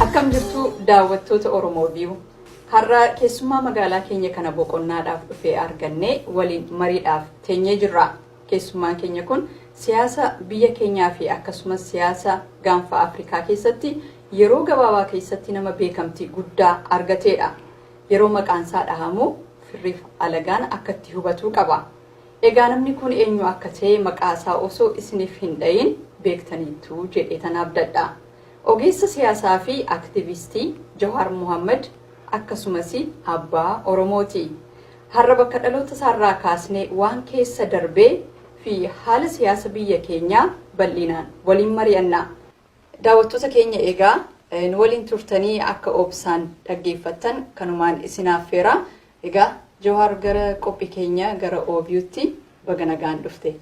Akkam jirtu daawwattoota Oromoo View. Har'a keessummaa magaalaa keenya kana boqonnaadhaaf dhufee argannee waliin mariidhaaf teenyee jirra. Keessummaan keenya kun siyaasa biyya keenyaa fi akkasumas siyaasa gaanfa Afrikaa keessatti yeroo gabaabaa keessatti nama beekamtii guddaa argateedha. Yeroo maqaansaa dhahamu firriif alagaan akka itti hubatuu qaba. Egaa namni kun eenyu akka ta'e maqaasaa osoo isiniif hin dhayin beektaniittu jedheetan abdadha. Ogeessa siyaasaa fi aktivistii Jawaar Mohammad akkasumas abbaa Oromooti. Har'a bakka dhaloota isaarraa kaasnee waan keessa darbee fi haala siyaasa biyya keenyaa bal'inaan waliin mari'anna. Daawwattoota keenya egaa nu waliin turtanii akka obsaan dhaggeeffattan kanumaan isin affeera. Egaa Jawaar gara qophii keenya gara OBUtti baga nagaan dhufte.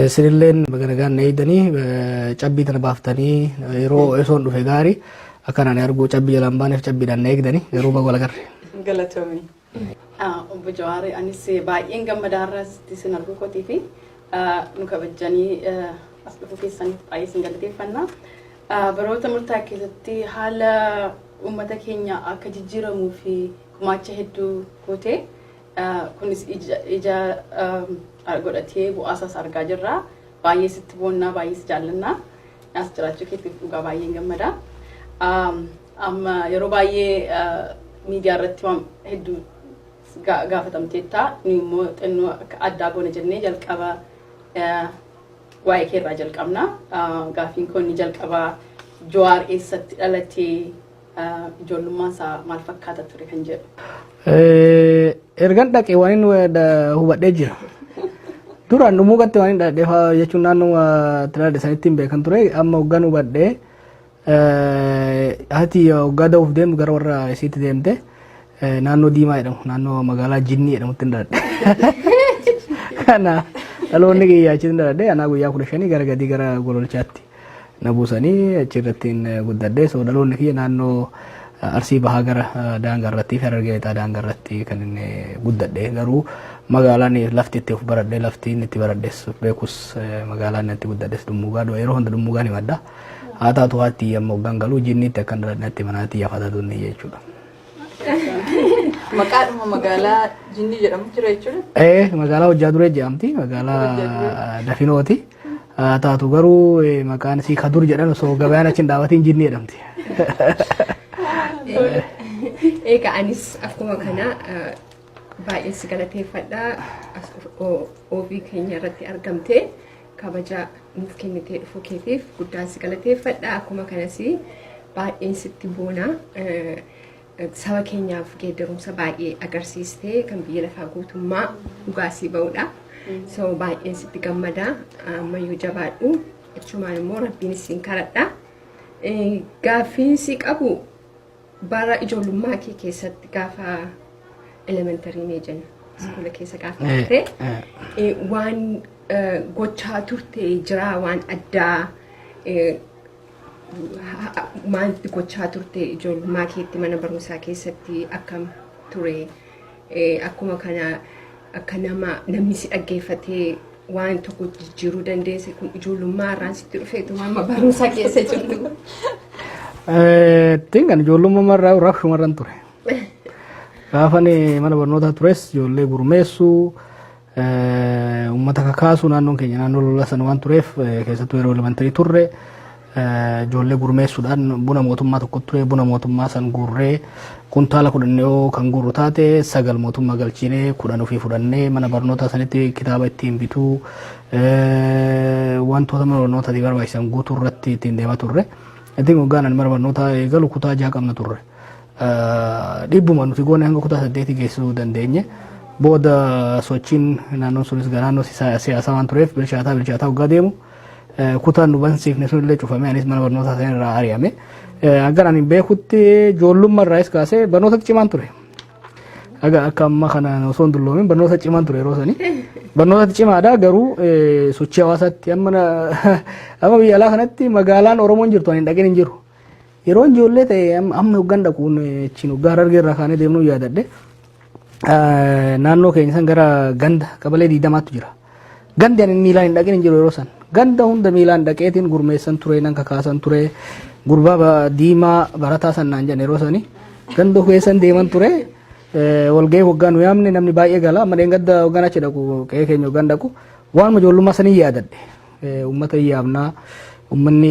Isinilleen baga nagaan na eegdanii cabbii tana baaftanii yeroo osoon dhufe gaarii akkan ani arguu cabbii jalaan baaneef cabbiidhaan na eegdanii garuu baga wal agarre. Galatoomi. Obbo Jawaar anis baay'een gammadaa har'a asitti isin arguu kootii fi nu kabajjanii as dhufuu keessaniif baay'ee isin galateeffanna. Baroota murtaa'e keessatti haala uummata keenya akka jijjiiramuu fi gumaacha hedduu gootee kunis ija godhatee bu'aasaas argaa jirra. Baay'ee sitti boonnaa, baay'ee si jaallannaa. As jiraachuu keetiif dhugaa baay'een gammada. Amma yeroo baay'ee miidiyaa irratti waan hedduu gaafatamteetta. Nu immoo xinnoo akka addaa goona jennee jalqaba waa'ee kee irraa jalqabna. Gaaffiin koo inni jalqabaa Jawaar eessatti dhalatee ijoollummaan isaa maal fakkaata ture kan jedhu. Ergan dhaqe waan inni hubadhee jira. Duraan dhumuugatti waan inni dhadhee fa'aa jechuun naannoo itti dhaladhe sanitti hin beekan ture amma hoggan hubadhee haati hoggaa da'uuf deemtu gara warra isiitti deemte naannoo Diimaa jedhamu naannoo magaalaa Jinnii jedhamutti hin dhaladhe. Kana dhaloonni kiyya achitti hin dhaladhe anaa guyyaa 15 gara gadii gara Gololchaatti na buusanii achirratti hin guddadhe. So dhaloonni kiyya naannoo Arsii Bahaa gara daangaa irratti fi Harargee Lixaa daangaa irratti kan inni guddadhe. Garuu magaalaan lafti itti of baradhe lafti inni itti baradhes beekus magaalaan itti guddadhes Dhummuugaa yeroo hunda Dhummuugaan himadha. Haa taatu haatti amma hoggaan galuu jinniitti akkan dhaladhe natti mana haati yaafata tunni jechuudha. Maqaadhuma magaalaa Jinnii jedhamu jira jechuudha. Ee magaalaa Hojjaa Duree jedhamti magaalaa Dafinooti. Haa taatu garuu maqaan isii Kadur jedhan osoo gabayaan achi hin dhaabatiin Jinnii jedhamti. Egaa anis akkuma kana baay'ee si galateeffadha. As OB keenya irratti argamte kabaja nuuf kennitee dhufuu keetiif guddaan si galateeffadha. Akkuma kanas baay'een sitti boona. Saba keenyaaf geeddarumsa baay'ee agarsiistee kan biyya lafaa guutummaa dhugaa sii ba'udha. So baay'een sitti gammada. Ammayyuu jabaadhu. Achumaan immoo rabbiin isin kadhadha. Gaaffiin si qabu bara ijoollummaa kee keessatti gaafa elementarii mee jenna iskuula keessa gaafa turte waan gochaa turte jiraa waan addaa maalti gochaa turte ijoollummaa keetti mana barumsaa keessatti akkam ture akkuma kana akka nama namni si dhaggeeffatee waan tokko jijjiiruu dandeesse kun ijoollummaa irraan sitti dhufeetu amma barumsa keessa jirtu. Tingan ijoollummaa irraa rabshuma irran ture. Gaafan mana barnootaa tures ijoollee gurmeessuu uummata kakaasuu naannoon keenya naannoo lola sana waan tureef keessattuu yeroo elementarii turre ijoollee gurmeessuudhaan buna mootummaa tokko ture buna mootummaa san guurree kuntaala 10 yoo kan guurru taate 9 mootummaa galchinee 10 ofii fudhannee mana barnootaa sanitti kitaaba ittiin bituu wantoota mana barnootaatiif barbaachisan guutuu irratti ittiin deemaa turre. Ittiin hoggaan ani mana barnootaa eegalu kutaa 6 qabna turre. Dhibbuma nuti goone hanga kutaa 8 geessisuu dandeenye. Booda sochiin naannoon sunis naannoo siyaasaa waan tureef bilchaataa bilchaataa hoggaa deemu kutaan nu bansiifne sun illee cufame anis mana barnootaa sana irraa ari'ame. Hanga ani beekutti ijoollummaa irraayis kaasee barnoota cimaan ture. Aga akka amma kana osoo hin dulloomin barnoota cimaan ture yeroo sanii. Barnoota cimaadha garuu sochii hawaasaatti amma amma biyya alaa kanatti magaalaan Oromoon jirtu ani hin dhaqin hin jiru. Yeroo ijoollee ta'e amma hoggan dhaquun achiin hoggaa Harargee irraa kaanee deemnuu yaadadhe. Naannoo keenya san gara ganda qabalee 20tu jira. Gandi ani miilaan hin dhaqin hin jiru yeroo san. Ganda hunda miilaan dhaqeetiin gurmeessan ture nan kakaasan ture. Gurbaa diimaa barataa sannaan jedhan yeroo sani ganda keessan deeman ture. Walgahii waggaa nu yaamne namni baay'ee gala. Amma dheengadda waggaan achi dhaqu, qe'ee keenya waggaan dhaqu, waan ijoollummaa sanii yaadadhe. Uummata hin yaamnaa. Uummanni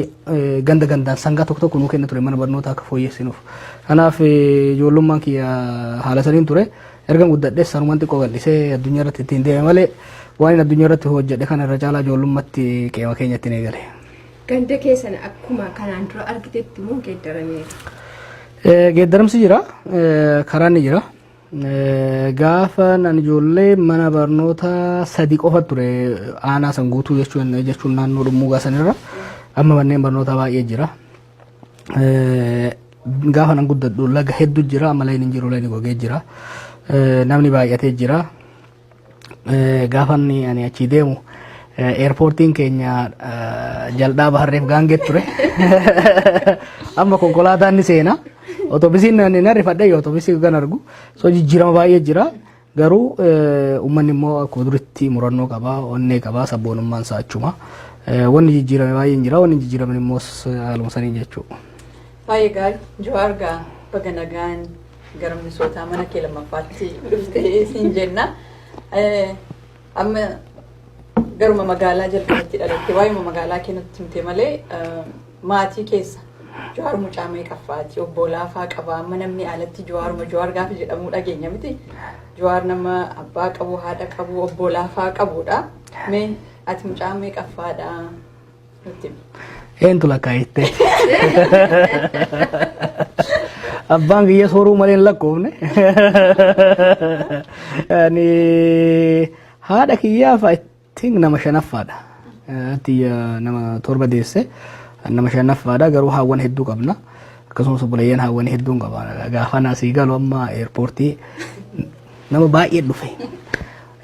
ganda gandaan sangaa tokko tokko nuu kenna ture mana barnootaa akka fooyyessinuuf. Kanaaf ijoollummaan kiyya haala saniin ture. Erga guddadhes sanumaan xiqqoo bal'isee addunyaa irratti ittiin deeme malee, waan inni addunyaa irratti hojjedhe kana irra caalaa ijoollummaatti qe'ee keenyatti hin eegale. Ganda keessan akkuma kanaan dura argitetti moo geeddarameera? Geeddaramsi jira. Karaan ni jira. Gaafa nan ijoollee mana barnoota sadi qofa ture aanaa san guutuu jechuun naannoo Dhummuugaa sanirra, amma manneen barnootaa baay'ee jira. Gaafa nan guddadhu laga hedduu jira, amma lagni hin jiru, lagni gogee jira. Namni baay'atee jira. Gaafa inni ani achii deemu airportiin keenya jal'aa baharreef gaangee ture. Amma konkolaataan ni seena. Otobisiin ni rifadhe yoo otobisii kan argu. So jijjiirama baay'ee jira. Garuu uummanni immoo akkuma duritti murannoo qaba, onnee qaba, sabboonummaan isaa achuma. Wanni jijjiirame baay'een jira, wanni jijjiirame immoo haaluma sanii jechuudha. Baay'ee gaarii. Jawaar, gaa baga nagaan gara Minisootaa mana kee lammaffaatti dhuftee siin jenna. Amma garuma magaalaa jalqabatti dhalatte, waa'uma magaalaa kee nutti himte malee, maatii keessa Jawaar mucaa meeqaffaati? Obbolaa faa qaba? Amma namni alatti Jawaaruma Jawaar gaafa jedhamu dhageenya miti. Jawaar nama abbaa qabu, haadha qabu, obbolaa faa qabudha. Mee ati mucaa meeqaffaadha? Nutti himi. Eentu lakkaa'ette? Abbaan kiyya sooruu malee hin lakkoofne. Ani haadha kiyyaaf I think nama shanaffaadha. Tiyya nama torba deesse, nama shanaffaadha, garuu haawwan hedduu qabna. Akkasumas obboleeyyan haawwan hedduun qaba. Gaafa asii galu amma airportii nama baay'ee dhufe.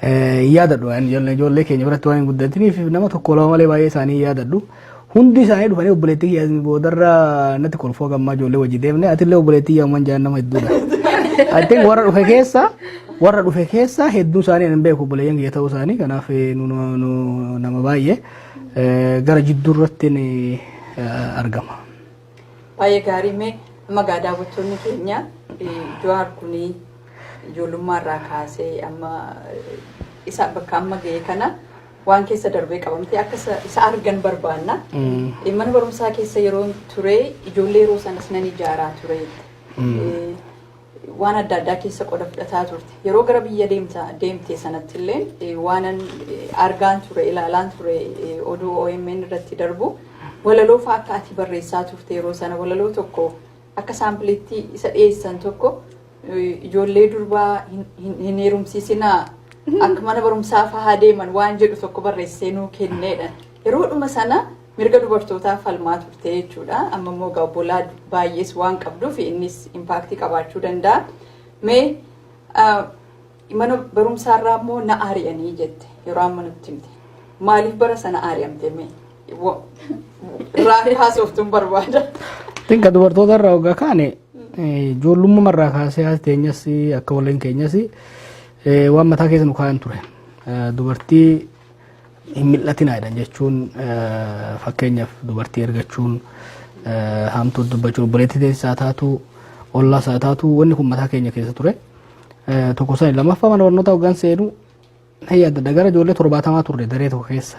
Yaadadhu, ijoollee keenya biratti waan hin guddatiniif nama tokko lama malee baay'ee isaanii yaadadhu. Hundi isaanii dhufanii obboleettii kiyya boodarra natti kolfoo gammaa ijoollee wajji deemne, atillee obboleettii kiyya jaan nama hedduudha. I think warra dhufe keessa hedduu isaanii hin beeku obboleeyyan kiyya ta'uu isaanii. Kanaaf nu nama baay'ee gara jidduu irratti ni argama. Baay'ee gaarii. Mee amma gaa daawwattoonni keenya Jawaar kuni ijoollummaa irraa kaasee amma isa bakka amma ga'e kana waan keessa darbee qabamtee akka isa argan barbaanna. Mana barumsaa keessa yeroo ture ijoollee yeroo sanas nan ijaaraa ture. Waan adda addaa keessa qoda fudhataa turte. Yeroo gara biyya deemte sanatti illee waanan argaan ture, ilaalaan ture, oduu OMN irratti darbu walaloo fa'aa akka ati barreessaa turte, yeroo sana walaloo tokko akka saampiliitti isa dhiyeessan tokko, ijoollee durbaa hin heerumsiisinaa, akka mana barumsaa fa'aa deeman waan jedhu tokko barreessee nuu kenneedha. Yeroodhuma sana mirga dubartootaa falmaa turte jechuudha. Amma immoo egaa obbolaa baay'ees waan qabduuf innis impactii qabaachuu danda'a. Mee mana barumsaarraa immoo na ari'anii jette yeroo amma nutti himte. Maaliif bara sana ari'amte mee? Irraa haasoftuun barbaada. Tinka dubartoota irraa waggaa kaane, ijoollummaa irraa kaasee haati teenyas akka waliin keenyas waan mataa keessa nu kaayan ture. Dubartii hin mil'atinaa jedhan jechuun, fakkeenyaaf dubartii ergachuun, hamtuu dubbachuun, obboleettii teessaa taatu, ollaa isaa taatu, wanni kun mataa keenya keessa ture. Tokko sani. Lammaffaa, mana barnootaa hoggaan seenu nan yaadadha, gara ijoollee 70 turre daree tokko keessa.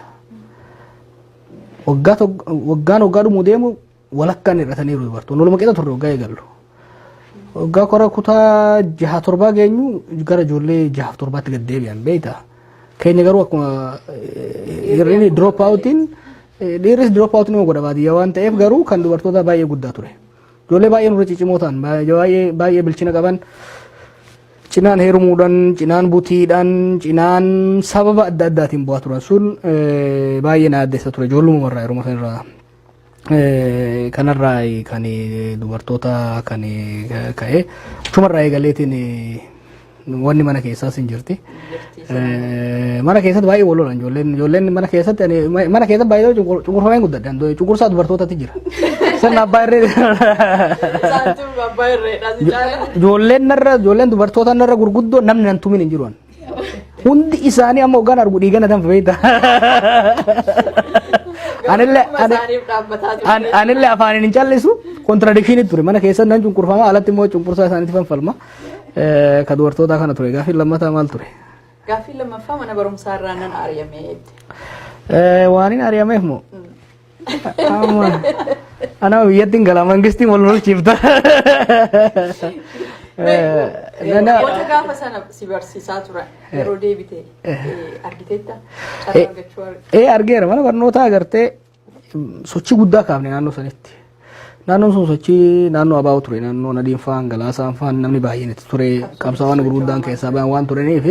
Waggaa waggaan waggaa dhumuu deemu walakkaan hir'ataniiru dubartoonni. Waluma qixa turre waggaa eegallu. Waggaa kora kutaa jaha torbaa geenyu gara ijoollee jahaaf torbaatti gad deebi'an, beektaa. Keenya garuu akkuma hir'inni drop outiin, dhiirris drop out nama godha baadiyyaa waan ta'eef, garuu kan dubartoota baay'ee guddaa ture. Ijoollee baay'ee nurra ciccimoo ta'an, baay'ee baay'ee bilchina qaban, cinaan heerumuudhaan, cinaan butiidhaan, cinaan sababa adda addaatiin bu'aa turan sun baay'ee na addeessa ture ijoolluma irraa yeroo sanarraa. Kanarraa kan dubartoota kan ka'e achumarraa eegaleetiin wanni mana keessaas hin jirti. Mana keessatti baay'ee wal lolan ijoolleen mana keessatti. Mana keessatti baay'ee cunqurfameen guddadhe, cunqursaa dubartootatti jira. Sirna abbaa irree. Ijoolleen narra, ijoolleen dubartoota narra gurguddoo namni nan tumin hin jiru. Hundi isaanii amma hoggaan argu dhiigana danfa, beekta. Anillee Isaaniif dhaabbataa ture. Anillee afaaniin hin callisu, contradiction ture. Mana keessa nan cunqurfama, alatti immoo cunqursaa isaaniitti fanfalma. Ka dubartootaa kana ture. Gaaffiin lammataa maal ture? Gaaffii lammaffaa, mana barumsaa irraa nan ari'ame jette. Waan hin ari'ameef moo? Amma anama biyyatti hin gala, mangistiin wal lolchiifta. Namoota gaafa sana si barsiisaa turan yeroo deebite argiteetta? Carraa argachuu Ee, argeera. Mana barnootaa agartee, sochii guddaa kaafne naannoo sanitti. Naannoon sun sochii naannoo abaa'u ture, naannoo Nadiin fa'aan, Galaasaan fa'aan, namni baay'een itti ture, qabsaa'onni gurguddaan keessaa bahan waan turaniif,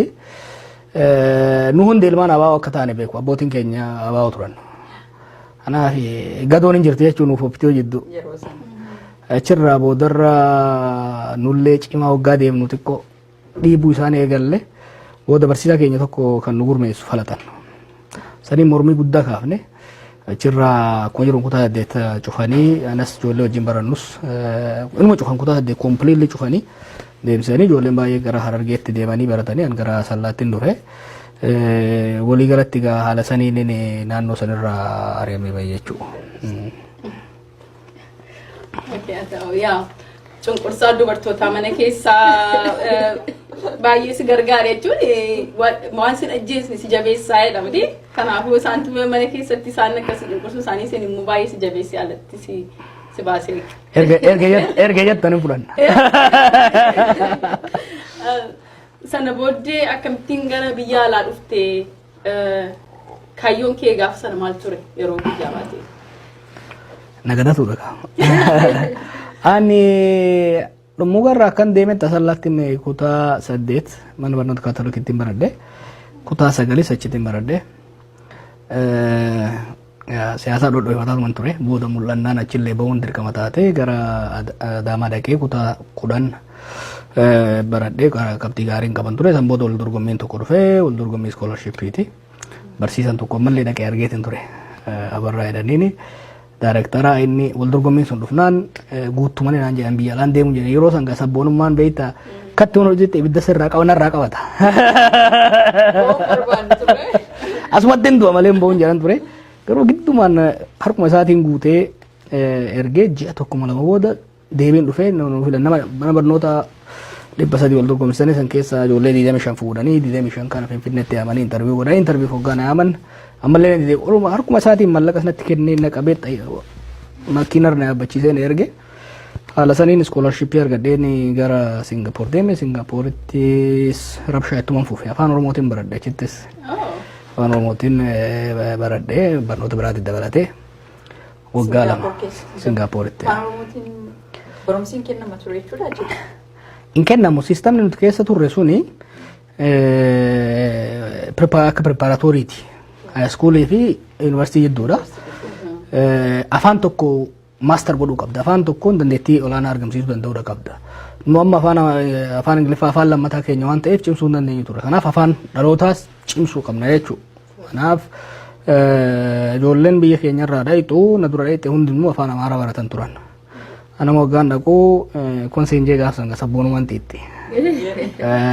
nu hundi ilmaan abaa'u akka taane beeku, abbootiin keenya abaa'u turan. Kanaaf gadoon hin jirti jechuun nuuf oftiyoo jidduu. Yeroo sana. Achirraa boodarra nullee cimaa waggaa deemnu xiqqoo dhiibuu isaan eegalle. Booda barsiisaa keenya tokko kan nu gurmeessu falatan. Saniin mormii guddaa kaafne. Achirraa akkuma jiru kutaa 8 cufanii, anas ijoollee wajjin barannus inuma cufan, kutaa 8 completely cufanii deemsisanii, ijoolleen baay'ee gara Harargeetti deemanii baratanii, an gara Sallaatti hin dhufe. Walii galatti egaa haala saniin naannoo sanirraa ari'amee bahe jechuudha. Okay, haa ta'u, yaa cunqursaa dubartootaa mana keessaa baay'ee si gargaara jechuun waan sin ajjeesne si jabeessaa jedhamti. Kanaafuu isaantu mana keessatti isaan akkasii cunqursuu isaanii isin immoo baay'ee si jabeessee alatti si baasee. Erga jettanii fudhanna. Sana booddee akkamittiin gara biyya alaa dhuftee, kaayyoon kee gaafa sana maal ture yeroo biyyaa baate? Nagadatuudha kaa. Ani dhummugarraa akkan deemetti Asallaatti kutaa 8 mana barnoota Kaatolikiitti baradhe. Kutaa 9s achitti baradhe. Siyaasaa dhodhoifataa tuman ture. Booda mul'annaan achillee bahuun dirqama taate, gara Adaamaa dhaqee kutaa 10 baradhee qabxii gaariin qaban ture. San booda wal dorgommiin tokko dhufee, wal dorgommii scholarshipiiti. Barsiisan tokko ammallee dhaqee argeetin ture. Abarraa jedhaniini. Daarektara inni wal dorgommiin sun dhufnaan guuttumanii naan jedhan, biyya alaan deemu jedhan. Yeroo san sabboonummaan beektaa katti waan hojjette ibidda sirraa qaba, narraa qabata. Asumatti hin du'a malee hin ba'uun jedhan ture. Garuu giddumaan harkuma isaatiin guutee ergee, ji'a tokko lama booda deebiin dhufee nu filan. Nama mana barnoota 300 wal dorgomsanii san keessa ijoollee 25 fuudhanii, 25 kana Finfinneetti yaamanii interview godhanii, interview hoggaan yaaman ammallee na didee, oluma harkuma isaatiin mallaqa sanatti kennee na qabee makiinarra na yaabbachiisee na erge. Haala saniin scholarshipii argadheen gara Singapoor deeme. Singaapoorittis rabshaa ittuman fufe. Afaan Oromootiin baradhe achittis. Afaan Oromootiin baradhe, barnoota biraatti dabalatee waggaa 2 Singaappooritti. Afaan Oromootiin barumsi hin kennama ture jechuudha achitti. Hin kennamu. Systemni nuti keessa turre suni akka preparatoryti. High schoolii fi yuunivarsiitii jidduudha. Afaan tokko master godhuu qabda. Afaan tokkoon dandeettii olaanaa argamsiisuu danda'uudha qabda. Nu amma afaan Ingiliffaa afaan lammataa keenya waan ta'eef cimsuu hin dandeenyu ture. Kanaaf afaan dhalootaas cimsuu qabna jechuudha. Kanaaf ijoolleen biyya keenyarraa dhayxu, na dura dhayxe hundinuu afaan Amaaraa baratan turan. Anama waggaan dhaquu konseenjee gaafsan sabboonumaan xiixxi.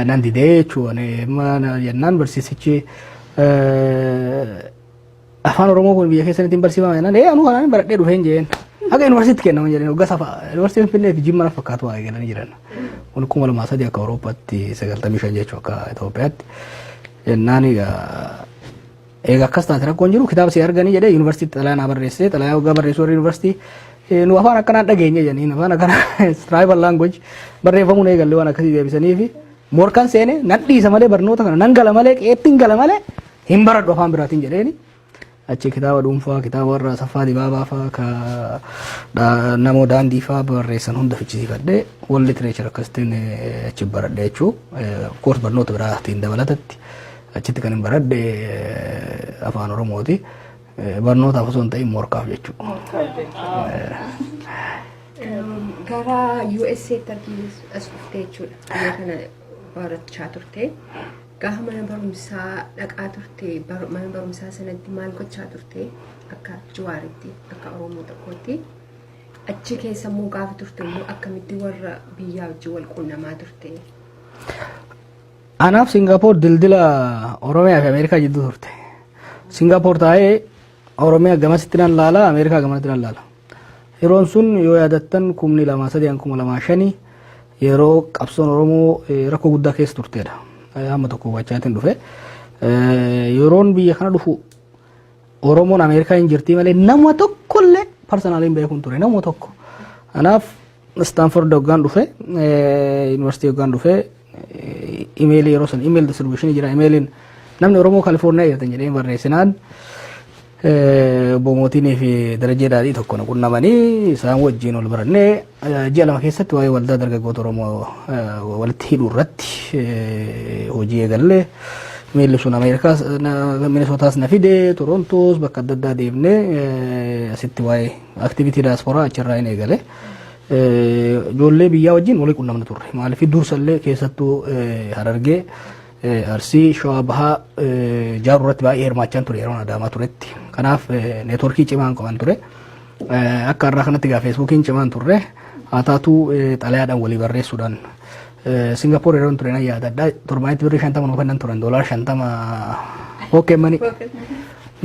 Nan didee jechuudha. Jennaan barsiisichi, "Afaan Oromoo kun biyya keessanitti hin barsiifama?" jennaan, "Ee, anuu kanaan baradhee dhufeen" jeen. Haga yuunivarsiitti kennaman jedheen, waggaa safa yuunivarsiitii Finfinnee fi Jimma na fakkaatu waa eegalanii jiran. Kun 2003 akka Awurooppaatti, 95 jechuu akka Itoophiyaatti. Jennaan egaa eega akkas taate rakkoon jiru, kitaaba si arganii jedhee yuunivarsiitii xalayaa naa barreessee. Xalayaa waggaa barreessuu warri yuunivarsiitii, "Nu afaan akkanaan dhageenye" jedhaniin, afaan akkanaa tribal language barreeffamuun eegalle waan akkasii deebisanii fi morkan seene. Nan dhiisa malee barnoota kana, nan gala malee, qeetti hin gala malee hin baradhu afaan biraatiin jedheeni. Achi kitaaba dhuunfaa, kitaaba warra Asaffaa Dibaabaa fa'aa, ka namoo daandii fa'aa barreessan hunda fichisiifadhee, world literature akkasittiin achi baradhe jechuu. Of course barnoota biraatiin dabalatatti achitti kan hin baradhe afaan Oromooti. Barnootaaf osoo hin ta'in morkaaf jechuudha. Gara USA tti as dhufte jechuudha. Biyya kana barachaa turte. Gaafa mana barumsaa dhaqaa turte, mana barumsaa sanatti maal gochaa turte akka Jawaaritti, akka Oromoo tokkootti? Achi keessa immoo gaafa turte immoo akkamitti warra biyyaa wajjin wal quunnamaa turte? Anaaf Singaappoor dildila Oromiyaa fi Ameerikaa jidduu turte. Singaappoor taa'ee Oromiyaa gamasitti nan laala, Ameerikaa gamanatti nan laala. Yeroon sun yoo yaadattan 2003 2005 yeroo qabsoon Oromoo rakkoo guddaa keessa turtedha. Hamma tokko hubachaatiin dhufe. Yeroon biyya kana dhufu Oromoon Ameerikaa hin jirtii malee nama tokkollee personally hin beekuun ture, nama tokko. Kanaaf Stanford hoggaan dhufe, yuunivarsiitii hoggaan dhufe, imeelii yeroo san email distribution jira, imeeliin namni Oromoo Kaalifoorniyaa jirtan jedhee barreessinaan obbo Mootiinii fi Darajee Daadhii tokko na qunnamanii isaan wajjin ol barannee ji'a 2 keessatti waa'ee waldaa dargaggoota Oromoo walitti hidhuu irratti hojii eegallee. Miilli sun Ameerikaas, Minisootaas na fide, Torontoos, bakka adda addaa deemnee asitti waa'ee activity daasporaa achirraa hin eegale. Ijoollee biyyaa wajjin walii qunnamna turre. Maaliif dursallee keessattuu Harargee, Arsii, Shawaa Bahaa jaaruu irratti baay'ee hirmaachaa ture yeroo Adaamaa turetti. Kanaaf networkii cimaan qaban ture. Akka har'aa kanatti gaa Facebookiin cimaan turre. Haa taatu xalayaadhaan walii barreessuudhaan Singapoor yeroo ture nan yaadadha. Torbaanitti birrii 50 nuu kennan turan, $50 pocket money.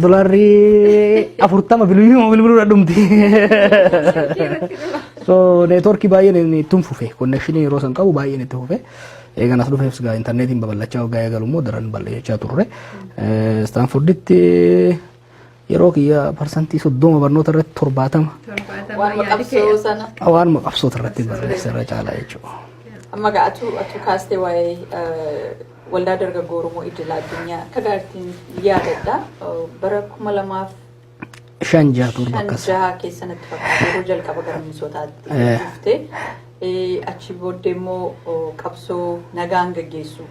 $40 bilbiluu bilbiluudha dhumti. So networkii baay'een ittiin fufe, connectionii yeroo san qabu baay'een itti fufe. Eegan as dhufeefis gaa intarneetiin babal'achaa waggaa eegalu immoo daran bal'achaa turre. Stanforditti yeroo kiyya 30% barnoota irratti, 70 Waanuma qabsoo sana. Waanuma qabsoota irratti barreessa irra caalaa jechuudha. Amma gaa atu kaastee waa'ee waldaa dargaggoo Oromoo idil addunyaa akka gaariitiin yaadadha. Bara kuma lamaaf 5 6 7 5 akkas. 6 keessa natti fakkaata yeroo jalqaba gara Minisootaatti dhufte. Achi booddee immoo qabsoo nagaan gaggeessu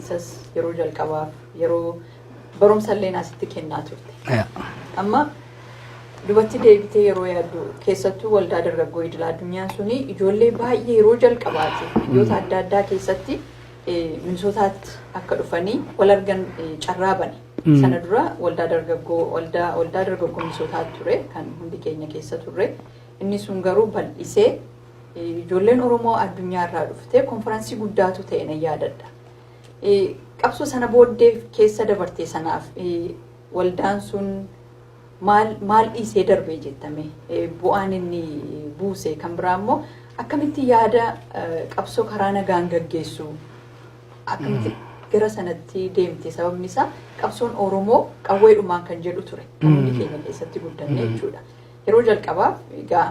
isas yeroo jalqabaaf yeroo barumsa illee asitti kennaa turte. Amma dubatti deebitee yeroo yaaddu, keessattuu waldaa dargaggoo idil addunyaan suni ijoollee baay'ee yeroo jalqabaati biyyoota adda addaa keessatti Minisootaatti akka dhufanii wal argan carraa bane. Sana dura waldaa dargaggoo Minisootaatti ture kan hundi keenya keessa turre. Inni sun garuu bal'isee ijoolleen Oromoo addunyaa irraa dhuftee konferansii guddaatu ta'e nan yaadadha. Qabsoo sana booddee keessa dabarte sanaaf waldaan sun maal maal dhiisee darbee jettame, bu'aan inni buuse kan biraa immoo akkamitti yaada qabsoo karaa nagaan gaggeessu akkamitti gara sanatti deemte? Sababni isaa qabsoon Oromoo qawweedhumaan kan jedhu ture kan hundi keenya keessatti guddanne jechuudha. Yeroo jalqabaaf egaa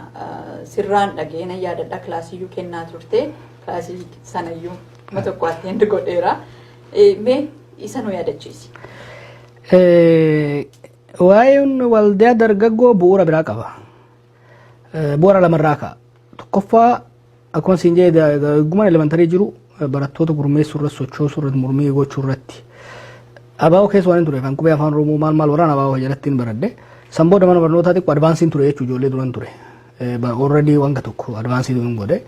sirraan dhagee nan yaadadha, kilaasiyyuu kennaa turte, kilaasii sanayyuu nama tokko attend godheera. Mee isa nu yaadachiisi. Waa'een waldaa dargaggoo bu'uura biraa qaba. Bu'uura lamarraa ka'a. Tokkoffaa, akkuma siin jedhe, dargaggummaan elementary jiru barattoota gurmeessuu irratti, sochoosuu irratti, mormii gochuu irratti. ABO keessa waan hin tureef an qubee afaan Oromoo maal maal waraana ABO jalatti hin baradhe. San booda mana barnootaa xiqqoo advanceiin ture jechuudha, ijoollee duran ture. Already wanta tokko advance hin godhe.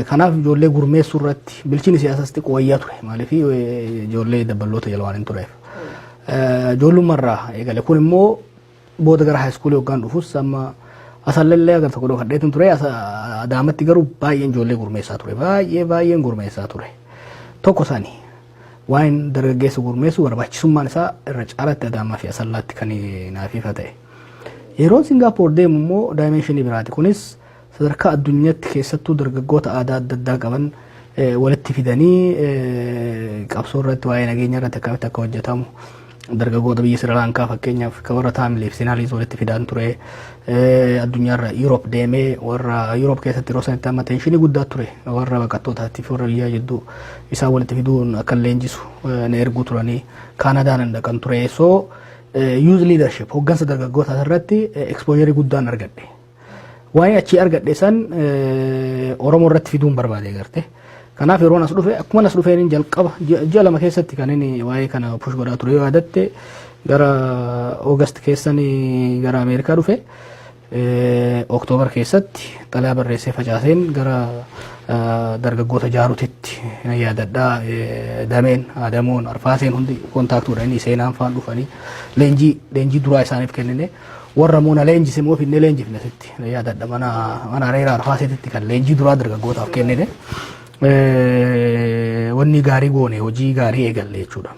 Kanaaf ijoollee gurmeessuu irratti bilchini siyaasas xiqqoo wayyaa ture. Maaliif ijoollee dabballoota jala waan hin tureef. Ijoollummaarraa eegale. Kun immoo booda gara high schoolii hoggaan dhufus amma asallallee agar tokko dhokadheetin ture. Adaamatti garuu baay'een ijoollee gurmeessaa ture. Baay'ee baay'een gurmeessaa ture. Tokko isaanii waan dargaggeessa gurmeessu barbaachisummaan isaa irra caalatti Adaamaa fi Asallaatti kan naaf ifa ta'e. Yeroon Singaappoor deemu immoo dimensionii biraati. Kunis sadarkaa addunyaatti keessattuu dargaggoota aadaa adda addaa qaban walitti fidanii qabsoo irratti, waa'ee nageenya irratti akkamitti akka hojjetamu, dargaggoota biyya Sri Lankaa fakkeenyaaf kan warra Taamiliif Sinaaliis walitti fidaan ture. Addunyaarra Europe deemee warra Europe keessatti yeroo sanitti amma tensionii guddaa ture warra baqattootaatti fi warra biyyaa jidduu, isaan walitti fiduun akka leenjisu na erguu turanii. Kaanadaan hin dhaqan ture. So youth leadership, hoggansa dargaggootaa irratti exposure guddaan argadhe. Waa'ee achii argadhe san Oromoo irratti fiduun barbaade garte. Kanaaf yeroon as dhufe, akkuma as dhufeen jalqaba ji'a 2 keessatti kan inni waa'ee kana push godhaa ture. Yoo yaadatte, gara August keessan gara Ameerikaa dhufe. Oktoobar keessatti xalayaa barreessee facaaseen gara dargaggoota jaarutitti nan yaadadhaa. Dameen Adamoon Arfaaseen hundi contactuudha, inni seenaan faan dhufanii leenjii duraa isaaniif kennine. Warra immoo na leenjise immoo finnee leenjifne sitti nan yaadadha, mana areera Arfaaseetitti kan leenjii duraa dargaggootaaf kennine. Wanni gaarii goone, hojii gaarii eegalle jechuudha.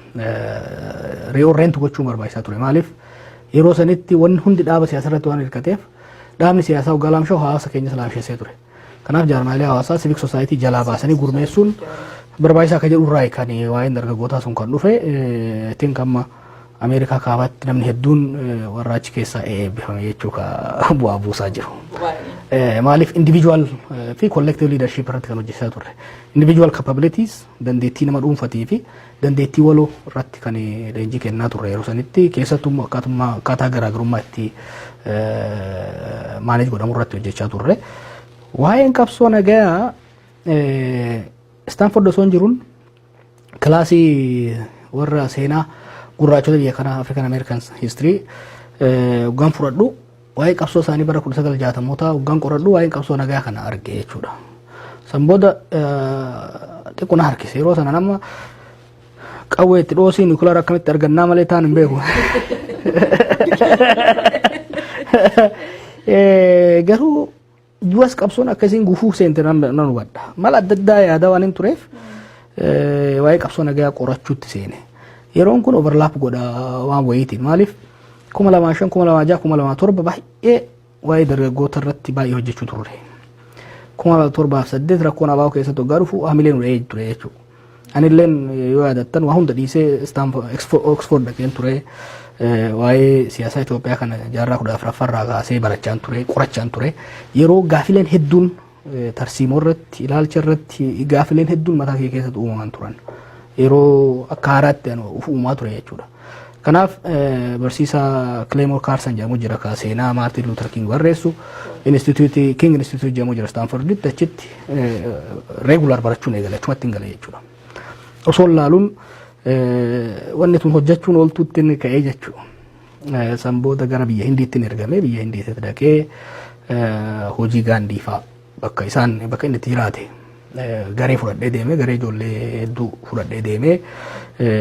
Reorient gochuun barbaachisaa ture. Maaliif Yeroo sanitti wanni hundi dhaaba siyaasaa irratti waan hirkateef, dhaabni siyaasaa waggaa laamsha'u hawaasa keenyas laamshessee ture. Kanaaf jaarmaalee hawaasaa, civic society jalaa baasanii gurmeessuun barbaachisaa akka jedhu irraa kan waa'een dargaggootaa sun kan dhufe. Think amma Ameerikaa kaabaatti namni hedduun warra achi keessaa eebbifame jechuu ka bu'aa buusaa jiru. Maaliif, individual fi collective leadership irratti kan hojjechaa turre. Individual capabilities, dandeettii nama dhuunfatii fi dandeettii waloo irratti kan leenjii kennaa turre yeroo sanitti. Keessattuu immoo akkaataa garaagarummaa itti manage godhamu irratti hojjechaa turre. Waa'een qabsoo nagayaa Stanford osoo hin jiruun kilaasii warra seenaa gurraachota biyya kanaa, African American History, hoggaan fudhadhu, waa'ee qabsoo isaanii bara 1960mootaa hoggaan qoradhu, waa'een qabsoo nagaa kana arge jechuudha. San booda xiqqoo na harkise. Yeroo sana nama qawwee itti dhoosii nuclear akkamitti argannaa malee taan hin beeku. Garuu duras qabsoon akkasiin gufuu seente nan hubadha. Mala adda addaa yaada waan hin tureef waa'ee qabsoo nagaa qorachuutti seene. Yeroon kun overlap godha waan wayiitiin. Maaliif, 2005, 2006, 2007 baay'ee waa'ee dargaggoota irratti baay'ee hojjechuu turre. 2007f 8 rakkoon ABO keessatti waggaa dhufu hamilee nu dha'ee ture jechuudha. Anilleen yoo yaadattan waa hunda dhiisee Oxford dhaqeen ture. Waa'ee siyaasaa Itoophiyaa kana jaarraa 14ffaarraa kaasee barachaan ture, qorachaan ture. Yeroo gaafileen hedduun tarsiimoo irratti, ilaalcha irratti gaafileen hedduun mataa kee keessatti uumaman turan. Yeroo akka haaraatti uf uumaa ture jechuudha. Kanaaf barsiisaa Clayborne Carson jedhamu jira, ka seenaa Martin Luther King barreessu. Institute King Institute jedhamu jira Stanforditti, achitti regular barachuun eegale, achumatti hin gale jechuudha. Osoo laaluun wanni tun hojjechuun ooltuutti inni ka'ee jechuudha. San booda gara biyya Hindiitti ergame. Biyya Hindiitti dhaqee hojii Gaandii fa'aa, bakka isaan, bakka inni itti jiraate garee fudhadhee deemee, garee ijoollee hedduu fudhadhee deemee,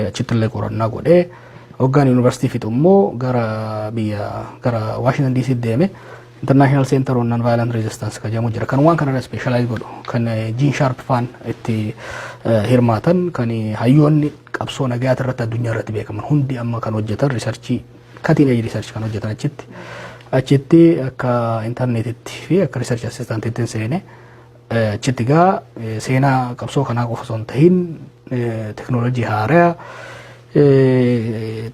achitti illee qorannaa godhee, hoggaan yuunivarsiitii fixu immoo gara biyya, gara Washington DC deeme. International Center on Non-Violent Resistance kan jedhamu jira, kan waan kanarra specialize godhu, kan Gene Sharp faan itti hirmaatan, kan hayyoonni qabsoo nagayaa irratti addunyaa irratti beekaman hundi amma kan hojjetan, research, cutting edge research kan hojjetan achitti akka internetitti fi akka research assistantitti seene. Achitti gaa seenaa qabsoo kanaa qofa osoo hin tahin teknoolojii haaraa,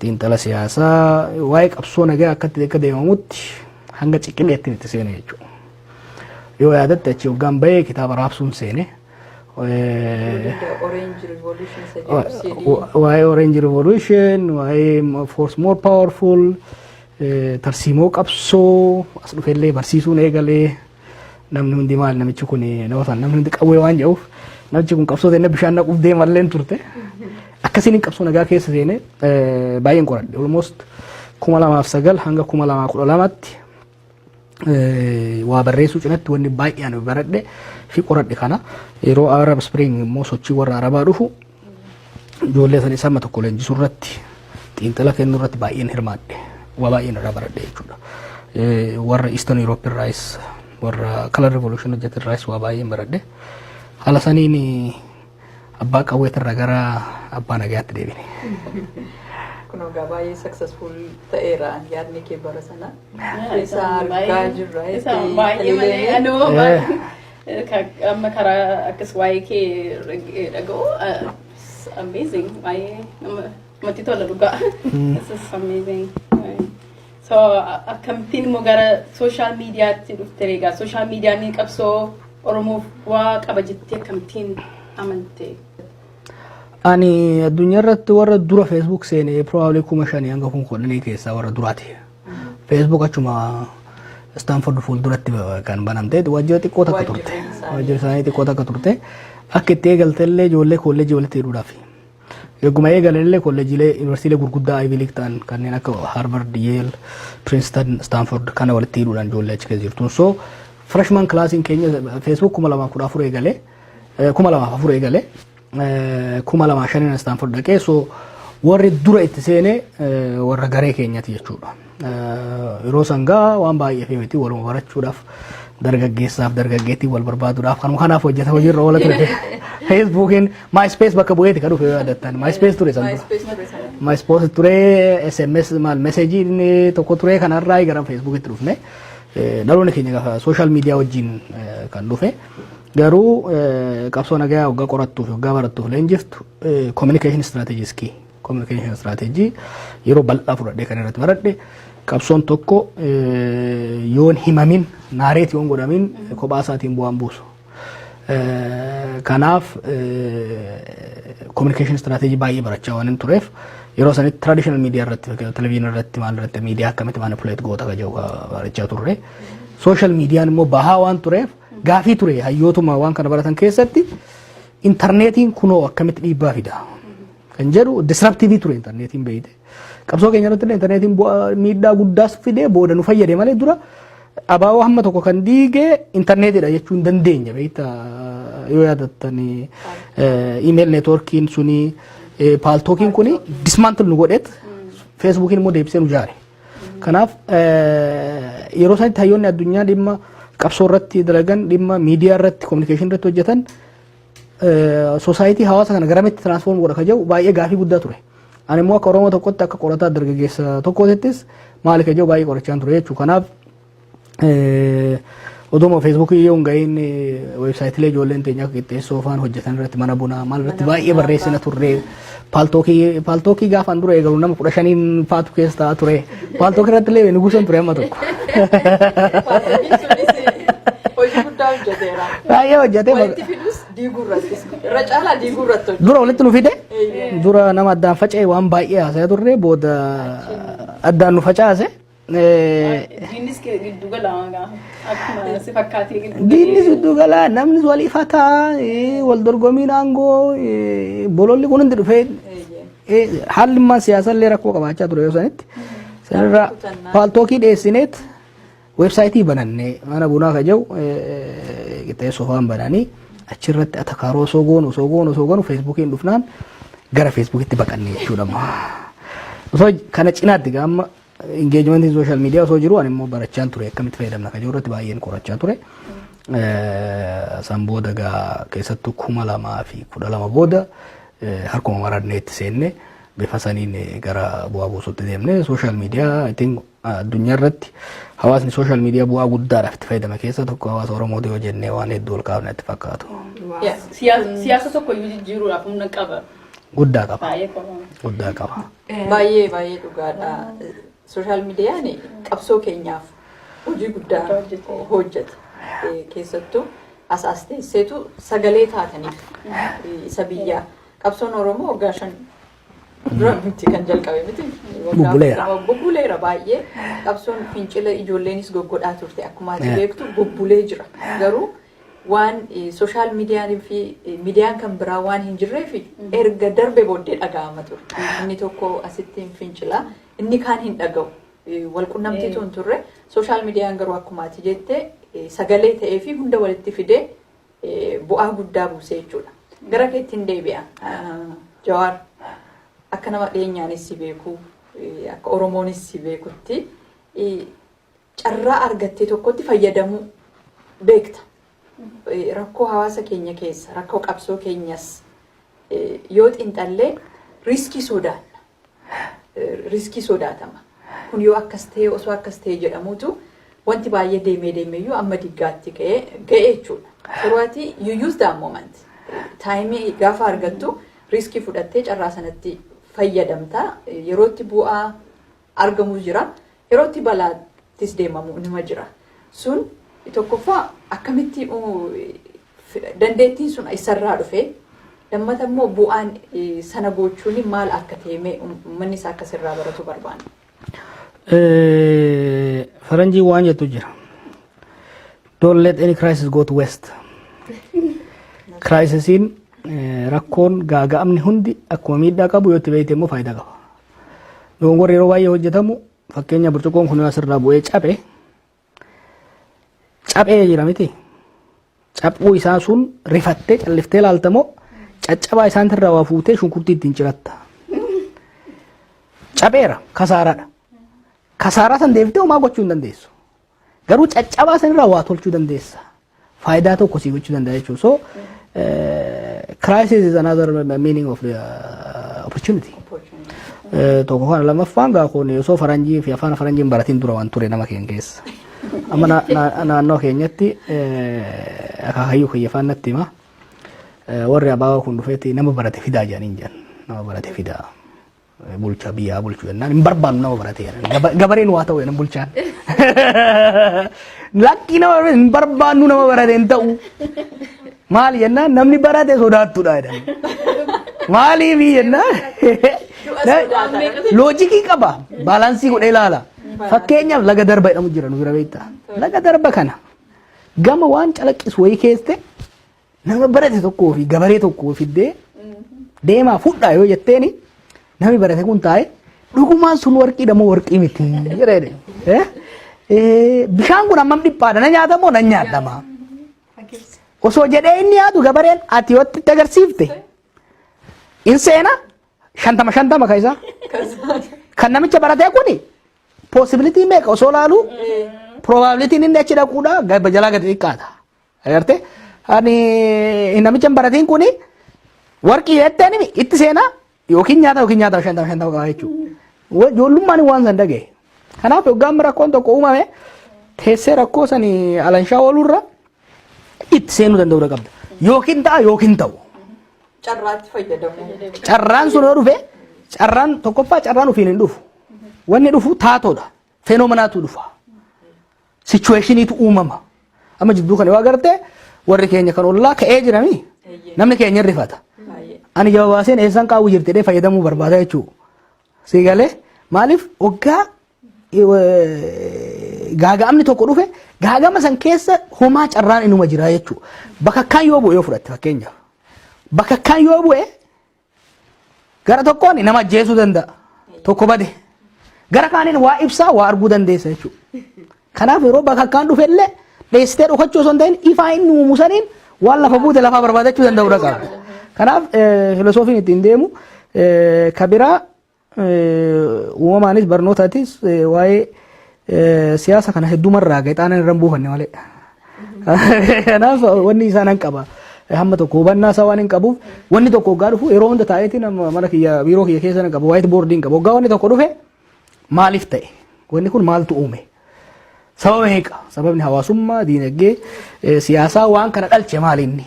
xiinxala siyaasaa, waa'ee qabsoo nagaa akkatti akka deemamutti hanga ciqileetti itti seene jechuudha. Yoo yaadatte, achi hoggaan bahee kitaaba raabsuun seene. Orange Revolution isa jedhu CD. Waa'ee Orange Revolution, waa'ee Force More Powerful, tarsiimoo qabsoo as dhufeellee barsiisuun eegalee. Namni hundi maal namichi kun, nama sana namni hundi qawwee waan jedhuuf, namichi kun qabsoo ta'e bishaan naquuf deemallee turte. Akkasiin qabsoo nagaa keessa seene. Baay'een qoradhe. Almost 2009 hanga 2012tti waa barreessuu cinatti wanni baay'ee ani baradhe fi qoradhe kana. Yeroo Arab Spring immoo sochii warra Arabaa dhufu, ijoollee sanii sama tokko leenjisuu irratti, xiinxala kennuu irratti baay'een hirmaadhe, waa baay'een irraa baradhe jechuudha. Warra Eastern Europe irraayis, warra Color Revolution hojjete irraayis waa baay'een baradhe. Haala saniin abbaa qawweetirraa gara abbaa nagayaatti deebine. Kun egaa baay'ee successful ta'eera yaadni kee bara sana. Isa argaa jirra. Isa baay'ee malee anoo amma karaa akkas waa'ee kee dhaga'u, amazing, baay'ee namatti tola dhugaa. This is amazing. So akkamittiin immoo gara social mediaatti dhufte egaa? Social mediaan qabsoo Oromoof bu'aa qaba jettee akkamittiin amante? Ani addunyaa irratti warra dura Facebook seene, probably 5,000 hanga 10,000 keessaa warra duraati. Facebook achuma Stanford fuulduratti kan banamte, waajjira xiqqoo takka turte. Waajjira isaanii xiqqoo takka turte. Akka itti eegalte illee ijoollee kolleejii walitti hidhuudhaaf. Eeguma eegalan illee kolleejiilee, yuunivarsiitiilee gurguddaa Ivy League ta'an kanneen akka Harvard, Yale, Princeton, Stanford kana walitti hidhuudhaan ijoollee achi keessa jirtu. So freshman classiin keenya Facebook 2014 eegalee, 2004 eegalee, 2005 Stanford dhaqee. So warri dura itti seene warra garee keenyati jechuudha. Yeroo sangaa waan baay'ee fi miti, waluma barachuudhaaf, dargaggeessaaf dargaggeettii wal barbaaduudhaaf, kanuma kanaaf hojjeta, hojiirra oola ture. Facebookiin MySpace bakka bu'eeti kan dhufe yoo yaadattan. MySpace ture san dura. MySpace ture sana. MySpace ture, SMS maal messageiin tokko ture, kanarraa gara Facebookitti dhufne. Dhaloonni keenya gaafa social media wajjin kan dhufe. Garuu qabsoo nagayaa waggaa qorattuuf, waggaa barattuuf leenjiftu, communication strategy is key. Communication strategy yeroo bal'aa fudhadhee kan irratti baradhe. Qabsoon tokko yoon himamin, narrate yoon godhamin, kophaa isaatiin bu'aan buusu. Kanaaf communication strategy baay'ee barachaa waan hin tureef, yeroo sanitti traditional media irratti, televizyinii irratti, maal irratti, miidiyaa akkamitti manipulate goota ka jedhu barachaa turre. Social mediaan immoo bahaa waan tureef, gaafii ture hayyootuma waan kana baratan keessatti, intarneetiin kunoo akkamitti dhiibbaa fida kan jedhu. Disruptive ture intarneetiin beeyte. Qabsoo keenya irratti illee intarneetiin miidhaa guddaas fidee booda nu fayyade malee, dura abaaboo hamma tokko kan diige intarneetidha jechuu hin dandeenya. Beekta, yoo yaadattan, email networkiin suni, Paltalkiin kuni dismantle nu godheet, Facebookiin immoo deebisee nu jaare. Kanaaf yeroo sanitti hayyoonni addunyaa dhimma qabsoo irratti dalagan, dhimma miidiyaa irratti, communication irratti hojjetan, society, hawaasa kana garamitti transform godha ka jedhu baay'ee gaafii guddaa ture. Ani immoo akka Oromoo tokkotti, akka qorataa dargaggeessa tokkootittis, maali ka jedhu baay'ee qorachaa ture jechuudha. Kanaaf oduma Facebookii yoo hin gahiin, websiteilee ijoolleen teenya akka qixxeessoo faan hojjetan irratti, mana bunaa maal irratti baay'ee barreessina turre. Paltalkii, Paltalkii gaafaan dura eegalu nama 15n faatu keessa taa'aa ture. Paltalkii irratti illee nugusan ture amma tokko. Paltalkiin sunis hojii guddaa hojjeteera. Baay'ee hojjetee. Walitti fidus, diiguu irrattis. Irra caalaa diiguu irratti hojjete. Dura walitti nu fide, dura nama addaan faca'e waan baay'ee haasa'aa turre, booda addaan nu facaase. Diinnis giddu gala akkuma si fakkaatee giddu. Diinnis giddu galaa, namnis wal ifataa, wal dorgomiin aangoo, bololli kun hundi dhufee, haalli immaan siyaasa illee rakkoo qabaachaa ture yoo sanitti. Sanirraa Paltalkii dhiyeessineet websiteii banannee, mana bunaa ka jedhu qixxeessoo faan bananii achirratti atakaaroo osoo goonu Facebookiin dhufnaan gara Facebookitti baqanne jechuudha. Osoo kana cinaatti gaama engagementiin social media osoo jiru, ani immoo barachaan ture, akkamitti fayyadamna kan jiru irratti baay'een qorachaa ture. San booda gaa keessattuu 2012 booda harkuma maranneetti seenne, bifa saniin gara bu'aa buusuutti deemne. Social media, I think, addunyaa irratti hawaasni social media bu'aa guddaadhaaf itti fayyadame keessa tokko hawaasa Oromooti yoo jennee waan hedduu ol kaafne itti fakkaatu. Siyaasa tokko iyyuu jijjiiruudhaaf humna qaba. Guddaa qaba. Baay'ee qaba. Guddaa qaba. Baay'ee baay'ee dhugaadha. Social mediaan qabsoo keenyaaf hojii guddaa hojjete. Keessattuu as as teesseetu sagalee taataniif isa biyyaa. Qabsoon Oromoo waggaa 5 dura miti kan jalqabe miti. Bubbuleera. Bubbuleera baay'ee. Qabsoon fincila ijoolleenis goggodhaa turte, akkuma ati beektu bubbulee jira. Garuu waan social mediaan fi miidiyaan kan biraa waan hin jirreef, erga darbe booddee dhaga'ama ture. Inni tokko asitti hin fincila, inni kaan hin dhaga'u. Wal qunnamtiitu hin turre. Social mediaan garuu akkuma ati jette sagalee ta'ee fi hunda walitti fidee bu'aa guddaa buuse jechuudha. Gara keetti hin deebi'a. Jawaar, akka nama dhiyeenyaanis si beeku, akka Oromoonis si beekutti, carraa argattee tokkotti fayyadamuu beekta. Rakkoo hawaasa keenya keessa, rakkoo qabsoo keenyas yoo xiinxallee, riskii sodaanna. Riskii sodaatama. Kun yoo akkas ta'e, osoo akkas ta'e jedhamuutu wanti baay'ee deemee deemeeyyuu amma diggaatti ga'ee ga'e jechuudha. Yeroo ati you use that moment. Timeii gaafa argattu riskii fudhattee carraa sanatti fayyadamta. Yerootti bu'aa argamu jira. Yerootti balaattis deemamu nima jira. Sun tokkoffaa akkamitti dandeettiin sun isarraa dhufe? Lammata immoo bu'aan sana gochuun maal akka ta'e uummanni isaa akkasirraa baratu barbaanna. Faranjii waan jettu jira. "Don't let any crisis go to waste." Crisisiin, rakkoon, gaaga'amni hundi akkuma miidhaa qabu, yoo itti beekte immoo faayidaa qaba. Dogongorri yeroo baay'ee hojjetamu, fakkeenya, burcuqqoon kun asirraa bu'ee cabe, caphee jira miti. Caphuu isaa sun rifattee calliftee ilaaltamoo, caccabaa isaantirraa waa fuutee shunkurtii ittiin ciratta? Capheera, kasaaraadha. Kasaaraa san deebiftee homaa gochuu hin dandeessu. Garuu caccabaa sanirraa waa tolchuu dandeessa. Faayidaa tokko sii gochuu danda'a jechuudha. So Crisis is another meaning of the opportunity. Tokko kana, lammaffaan gaa kun osoo faranjii fi afaan faranjiin baratiin dura waan ture nama keenya keessa. Amma naannoo keenyatti akaakayyuu kiyya afaan natti hima. Warri abaaboo kun dhufeeti nama barate fidaa jedhaniin jedhan. Nama barate fidaa. Bulchaa biyyaa bulchuu jennaan hin barbaannu nama barate jedhan. Gabareen waa ta'u jedhan bulchaan. Lakkii, nama barate hin barbaannu, nama barate hin ta'u. Maali jennaan, namni barate sodaattuudha jedhan. Maaliif jennaan, logic qaba. Balance godhee ilaala. Fakkeenyaaf, laga darba jedhamu jira nu bira, beektaa. Laga darba kana gama waan calaqqisu wayii keesse nama barate tokkoo fi gabaree tokkoo fiddee deemaa fudhaa yoo jetteeni, namni barate kun taa'e dhugumaan sun warqiidha moo warqii miti jedhee, bishaan kun hammam dhiphaadha, na nyaata moo na nyaadhama osoo jedhee inni yaadu, gabareen ati yoo itti agarsiifte in seena 50 50 ka isaa. Kan namicha baratee kuni possibility meeqa osoo laalu, probabilityn inni achi dhaquudha jalaa gadi xiqqaata. Agartee, ani namicha hin baratiin kuni warqii jetteen itti seenaa yookiin nyaata yookiin nyaata 50 50 qaba jechuudha. Ijoollummaan waan san dhagaye. Kanaaf hoggaan rakkoon tokko uumame teessee rakkoo sanii alanshaa oolurra itti seenuu danda'uu qabda. Yookiin ta'a yookiin ta'u. Carraatti fayyadamu. Carraan sun yoo dhufe, carraan tokkoffaa carraan ofiin hin dhufu. Wanni dhufu taatoodha. Phenomenatu dhufa. Situationiitu uumama. Amma jidduu kana yoo agarte, warri keenya kan ollaa ka'ee jirami, namni keenya rifata. Ani jaba baaseen eessaan qaawwi jirti jedhee fayyadamuu barbaada jechuudha. Si galee? Maaliif, waggaa gaaga'amni tokko dhufe, gaagama san keessa homaa carraan inuma jira jechuudha. Bakakkaan yoo bu'e yoo fudhatte, fakkeenyaaf. Bakakkaan yoo bu'e gara tokkoon nama ajjeesuu danda'a. Tokko bade. Gara kaaniin waa ibsaa waa arguu dandeessa jechuudha. Kanaaf yeroo bakakkaan dhufe illee dheessitee dhokachuu osoo hin ta'in, ifaa inni uumu saniin waan lafa buute lafaa barbaadachuu danda'uu qaba. Kanaaf filosoofiin ittiin deemu kabiraa uumamaanis barnootaatis waa'ee siyaasa kana heddumarraa gaxaanaan irra hin buufanne malee. Kanaaf wanni isaan hin qaba. Hamma tokko hubannaa isaa waan hin qabuuf, wanni tokko hoggaa dhufu yeroo hunda taa'eetiin mana kiyya, biiroo kiyya keessa hin qabu, white board hin qabu. Hoggaa wanni tokko dhufe maaliif ta'e? Wanni kun maaltu uume? Sababa meeqa? Sababni hawaasummaa, diinagdee, siyaasaa waan kana dhalche maali inni?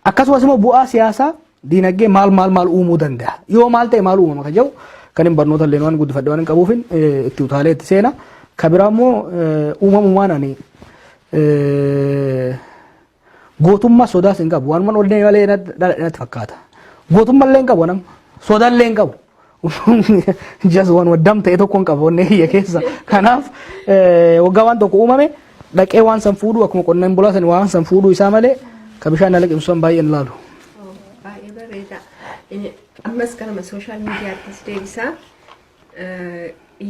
Akkasumas immoo bu'aa siyaasaa, diinagdee maal maal maal uumuu danda'a? Yoo maal ta'e maal uumama kan jedhu kan hin barnoota illee waan guddifadhe waan hin qabuufin itti utaalee itti seena. Ka biraa immoo uumamumaan ani gootummaa sodaas hin qabu. Waanuma onnee malee natti fakkaata. Gootummaa illee hin qabu nama. Sodaa illee hin qabu. Just waan waddam ta'e tokko hin qabu onnee kiyya keessa. Kanaaf waggaa waan tokko uumame dhaqee waan san fuudhuu, akkuma qonnaan bulaa san waan san fuudhuu isaa malee, ka bishaan na liqimsu san baay'ee hin laalu. Baay'ee bareeda. Ammas kanuma social mediaattis deebisaa.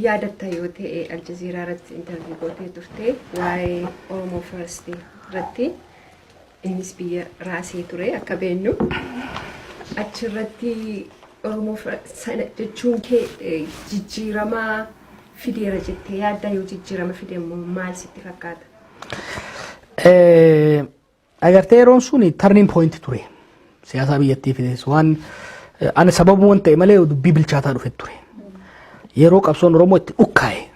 Yaadatta yoo ta'e, Aljazeeraa irratti interview gootee turte waa'ee Oromoo First irratti. Innis biyya raasee ture akka beennu. Achirratti Oromoo sana jechuun kee jijjiirama fideera jettee yaadda? Yoo jijjiirama fide immoo maal sitti fakkaata? Agartee, yeroon sun turning point ture. Siyaasa biyyattii fides waan ani sababuma ta'e malee dubbii bilchaataa dhufe ture. Yeroo qabsoon Oromoo itti dhukkaa'e.